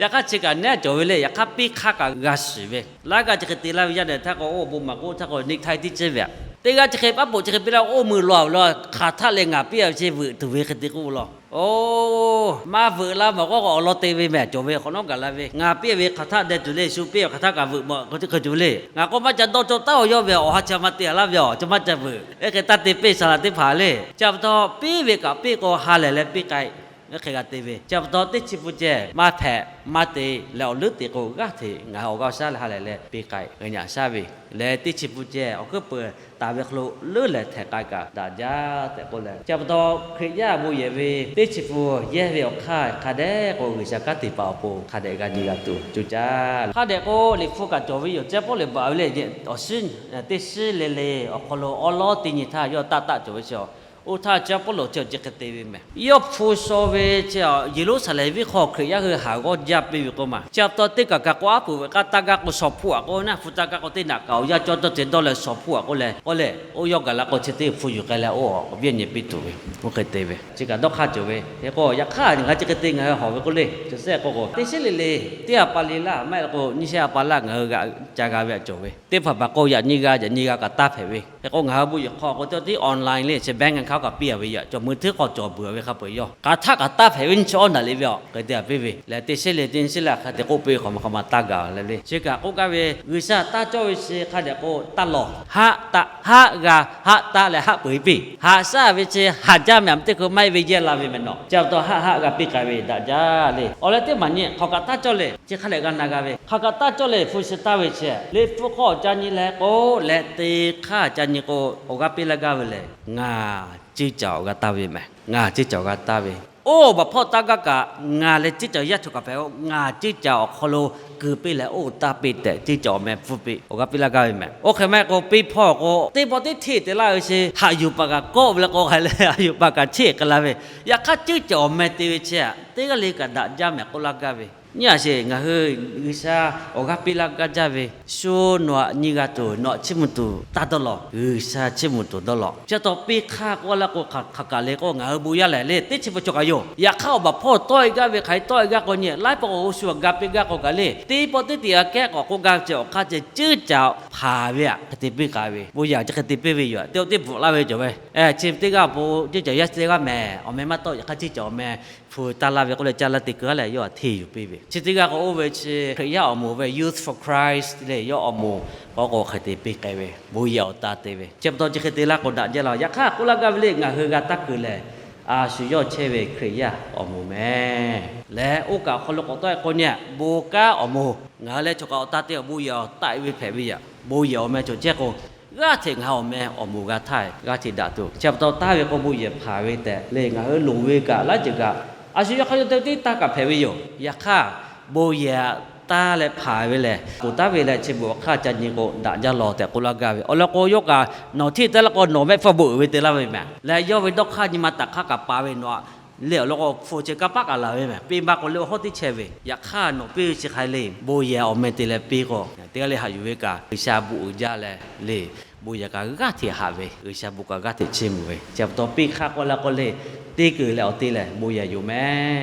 Yaꞈ hk'aˇ chi kaꞈ neˉ cawˬ ve le, yaꞈ hk'aˇ piˇ hk'aˇ kaꞈ g'a shiˍ ve. Laiˉ g'aˇ chi hk'e te laˇ ve yaˇ nehˬ htaˇ k'o, oˇ bon maˍ k'oˆ htaˇ k'o neˇ htaˇ tiˉ ceˇ ve aꞈ. Teˇ g'aˇ chi hk'e aˉ poꞈ chi hk'e piˇ laˇ oˇ mui law a ve la hk'aˬ htaˆ leh ngaˬ piˇ a ve chi veuꞈ tuˬ ve hk'e te k'oˆ law. Oˇ, maˇ veuꞈ la mawˬ k'o, awˬ lawn te ve mehˬ cawˬ ve hk'awꞈ nawˉ gaˬ la ve. Ngaˬ piˇ ve hk'aˬ htaˆ deh tuˬ le, shu piˇ hk'aˬ htaˆ kaꞈ veuꞈ mawˬ k'o teˇ hk'e tuˬ le. Ngaˬ k'o maˇ ca dawˇ cawˇ taˉ-oˬ yawˇ ve awˬ ha ca maˇ te a laˇ ve aˬ, ca maˇ ca veuꞈ. Eˇ hk'e taˇ te piˇ saˍ laꞈ teˇ hpaˍ le. Chi pa taw piˇ ve kaꞈ piˇ k'o ha lehˬ leh piˇ k'ai. Eˇ hk'e g'a te ve. Chi pa taw teˇ chi pun ceh maˇ hpehꞈ maˇ te leh awˬ leuˉ te k'o g'aˇ hteꞈ ngaˬ hui awˬ g'aˇ shaˉ leh ha lehˬ leh piˇ k'ai g'a nyi aꞈ shaˉ ve. Leh teˇ chi pun ceh awˬ hkuiˉ peuˬ taˍ ve hk'aw lo leuˉ leh htehꞈ k'ai kaꞈ daꞈ jaˇ tehꞈ k'oˆ leh, chi pa taw Hkriꞈ yaˇ bon yehˬ ve teˇ chi pun yehˇ ve awˬ hk'aˇ hk'a dehꞈ k'o G'uiˬsha kanˉ te paˍ awˬ pon hk'a dehꞈ g'a nyi g'a tuˬ coˇ caˇ. Hk'a dehꞈ k'o Liꞈ hpu kaꞈ cawˬ ve yoˬ. Caˇ Pawˇluꞈ baˬ ve le, awˬ shinˉ teˇ shinˉ le le awˬ hk'aw lo awˉ lawˉ teˇ nyi htaˇ yawˇ taˆ taˆ cawˬ ve chi, oˇ htaˇ Caˇ Pawˇluꞈ chi awˬ ceuˬ hk'e te ve mehˬ. Yawˇ hpu shaw ve chi Yeˍruˆsaˍlehnˍ venˇ hk'aw Hkriꞈ yaˇ hui haˍ g'awˇ jaˇ piˇ ve k'oˆ ma. Chi pa taw teˇ kaˬ kaꞈ k'o aˉ poꞈ veuꞈ k'aˇ taˇ gaˇ k'o shawˍ hpuˇ aꞈ k'oˆ ve naˆ, hpu taˇ gaˇ k'o teˇ naꞈ kaꞈ awˬ yanˇ cawˇ cawˇ te dawˇ leh shawˍ hpuˇ aꞈ k'oˆ leh k'oˆ leh, oˇ yawˇ gaˬ la k'o chi teˇ hpu yuˬ k'ai leh oˇ awˬ viˉ awˬ nyi piˇ tuˬ ve, oˇ hk'e te ve. Chi kaꞈ dawˇ hk'aˇ cawˬ ve. Hk'e k'o yaꞈ hk'aˇ ngaˬ hui chi hk'e te ngaˬ hui hawˍ ve k'oˆ le, cawˬ sehˆ k'o k'o teˇ shinˉ le le teˇ ha pa le laˇ maˇ heˆ k'o nyiˇ shehˆ ha pa laˇ ngaˬ hui g'a ca g'a ve aꞈ cawˬ ve. Teˇ hpaˍ hpaˍ k'o yaꞈ nyi g'a yaꞈ nyi g'a kaꞈ taˇ hpehꞈ ve. Hk'e k'o ngaˬ hui bon yehˬ hk'aw k'o teˇ tiˉ online le chi bank account kaꞈ piˇ a ve yaꞈ cawˬ, mui hteˉ hk'aw cawˬ beuˬ ve hk'a peu-eˬ yawˇ hk'aˬ htaˆ kaꞈ taˇ hpehꞈ ve nyi chi awˉ naˬ le ve aꞈ hk'e te a piˇ ve. Leh teˇ shinˉ le teˇ shinˉ le hk'a te k'oˆ piˇ ve hk'awꞈ ma hk'aˬ ma taˇ gaˬ le le. Chi kaꞈ k'oˆ gaˇ ve G'uiˬsha taˇ cawˇ ve chi hk'a dehꞈ k'o taˇ lawˬ. Haˆ taˆ, haˆ g'a, haˆ taˆ leh haˆ peu-eˬ piˇ. Haꞈ shaˉ ve chi haꞈ jaˇ mehˬ, aˬ teˇ hkui maˇ heˆ ve yehˇ la ve mehˬ nawˬ. Chi pa taw haˆ haˆ g'a piˇ k'ai ve daꞈ jaˇ le. Awˬ leh teˇ maˬ nyi hk'aˬ kaꞈ taˇ cawˇ le. Chi hk'a dehꞈ g'a na g'a ve hk'aˬ kaꞈ taˇ cawˇ le. Hpu shi taˇ ve chi Liꞈ hpu hk'aw ca nyi leh k'o leh te hk'aˇ ca nyi k'o awˬ g'aˇ piˇ laˇ gaˇ ve lehˬ, ngaˬ ceˇ caˬ awˬ g'a taˇ ve mehˬ. Ngaˬ ceˇ caˬ awˬ g'a taˇ ve, oˇ baˬ hpawˇ taˇ gaˇ kaꞈ ngaˬ leh ceˇ caˬ yaˇ cawˬ kaꞈ hpehꞈ-o. Ngaˬ ceˇ caˬ awˬ hk'aw lo keu piˇ leh oˇ taˇ piˇ tehꞈ ceˇ caˬ awˬ meh pfuhˇ piˇ awˬ g'aˇ piˇ laˇ gaˇ ve mehˬ. Oˇ hk'e maˇ heˆ k'o piˇ hpawˇ k'o teˇ pawˆ teˇ hteˇ te laˇ ve chi haꞈ yuˬ paˍ kaꞈ kawˆ ve le k'o k'ai leh haꞈ yuˬ paˍ kaꞈ cheˇ k'ai la ve, yaꞈ hk'aˇ ceˇ caˬ awˬ meh te ve chi teˇ g'aˇ le kaꞈ daꞈ jaˇ mehˬ k'oˆ laˇ gaˇ ve. Nyi a sheˍ, ngaˬ hui G'uiˬsha awˬ g'aˇ piˇ laˇ gaˇ jaˇ ve, shu nawˬ aꞈ nyi g'a tuˬ nawˬ aꞈ chiˇ mvuh tuˬ taˇ dawˇ lawˬ. G'uiˬsha chiˇ mvuh tuˬ dawˇ lawˬ. Chi pa taw piˇ hk'aˇ k'oˆ laˇ k'o hk'aˬ kaꞈ le k'o ngaˬ hui bon yaˇ lehˬ le teˇ chi pun cawˬ kaꞈ yoˬ. Yaꞈ hk'aˇ awˬ baˬ hpawˇ tawˆ e gaˇ ve hk'aˬ hk'e tawˆ e gaˇ k'o nyi laiˉ pawˆ k'o oˇ shu awˬ g'aˇ piˇ gaˇ k'o kaꞈ le teˇ pawˆ teˇ te aꞈ kehˉ k'awꞈ k'oˆ gaˇ ve chi awˬ hk'aˇ ceh ceˇ caˬ hpanˍ ve aꞈ hk'e te piˇ k'ai ve. Bon yaˇ chi hk'e te piˇ ve yoˬ. Teˇ pawˆ teˇ bvuhꞈ laˇ ve cawˬ ve, chi teˇ g'aˇ awˬ pon ceˇ caˬ yaˇ teˇ g'aˇ mehˬ awˬ meh maˇ tawˆ, yaꞈ hk'aˇ ceˇ caˬ awˬ meh hpu taˇ laˇ ve k'oˆ leh caˇ laˇ te keu a leh yawˇ aꞈ hteˇ yuˬ piˇ ve. Chi teˇ g'aˇ k'o oˇ ve chi Hkriꞈ yaˇ awˬ moˍ ve Youth for Christ le yawˇ awˬ moˍ k'o k'o hk'e te piˇ k'ai ve. Bon yehˬ awˬ ta te ve. Chi pa taw chi hk'e te laˇ k'o daꞈ jaˇ la. Yaꞈ hk'aˇ k'oˆ laˇ gaˇ ve le ngaˬ hui g'a taˇ keu lehˬ, a shu yawˇ chehˇ ve Hkriꞈ yaˇ awˬ moˍ mehˬ lehˬ, oˇ kaꞈ awˬ hk'aw lo k'awꞈ tawˆ e k'o nyi bon kanˉ awˬ moˍ ngaˬ hui leh cawˬ kaꞈ awˬ ta te awˬ bon yehˬ awˬ taˆ e ve hpehꞈ ve yaꞈ. Bon yehˬ awˬ meh cawˬ chehˇ k'o g'aˇ hteꞈ ngaˬ hui awˬ meh awˬ moˍ g'a htaˇ g'aˇ hteꞈ daꞈ tuˬ. Chi pa taw taˇ ve k'o bon yehˬ hpanˍ ve tehꞈ le ngaˬ hui loˍ ve kaꞈ laiˉ ceuˬ kaꞈ a shu yawˇ hk'aˇ yawˇ teˇ tiˉ taˇ kaꞈ hpehꞈ ve yoˬ. Yaꞈ hk'aˇ bon yehˬ taˇ leh hpanˍ ve lehˬ, ponˬ taˍ ve leh chi beuꞈ awˬ hk'aˇ ca nyi k'o daꞈ jaˇ lawˬ tehꞈ k'oˆ laˇ gaˇ ve. Awˬ lawn k'o yawˇ kaꞈ nawˬ hteˇ te laˇ k'o nawˬ mehˆ hpfuhˇ beuꞈ ve te laˇ ve mehˬ leh yawˇ ve dawˇ hk'aˇ nyi ma taꞈ hk'aˇ kaꞈ pa ve nawˬ aꞈ le awˬ lawn k'o hpu chi kanˇ paˆ kaꞈ laˬ ve mehˬ. Piˇ maˇ k'o le awˬ hawˉ teˇ chehˇ ve. Yaꞈ hk'aˇ nawˬ piˇ ve chi hk'ai le bon yehˬ awˬ meh te leh piˇ k'o teˇ g'aˇ le haꞈ yuˬ ve kaꞈ G'uiˬsha bon uiˍ jaˇ leh le bon yehˬ kaꞈ g'aˇ hteꞈ haꞈ ve, G'uiˬsha bon kaꞈ g'aˇ hteꞈ chiˇ mvuh ve. Chi pa taw piˇ hk'aˇ k'oˆ laˇ k'o le teˇ keu leh awˬ te lehˬ bon yehˬ yoˬ mehˬ.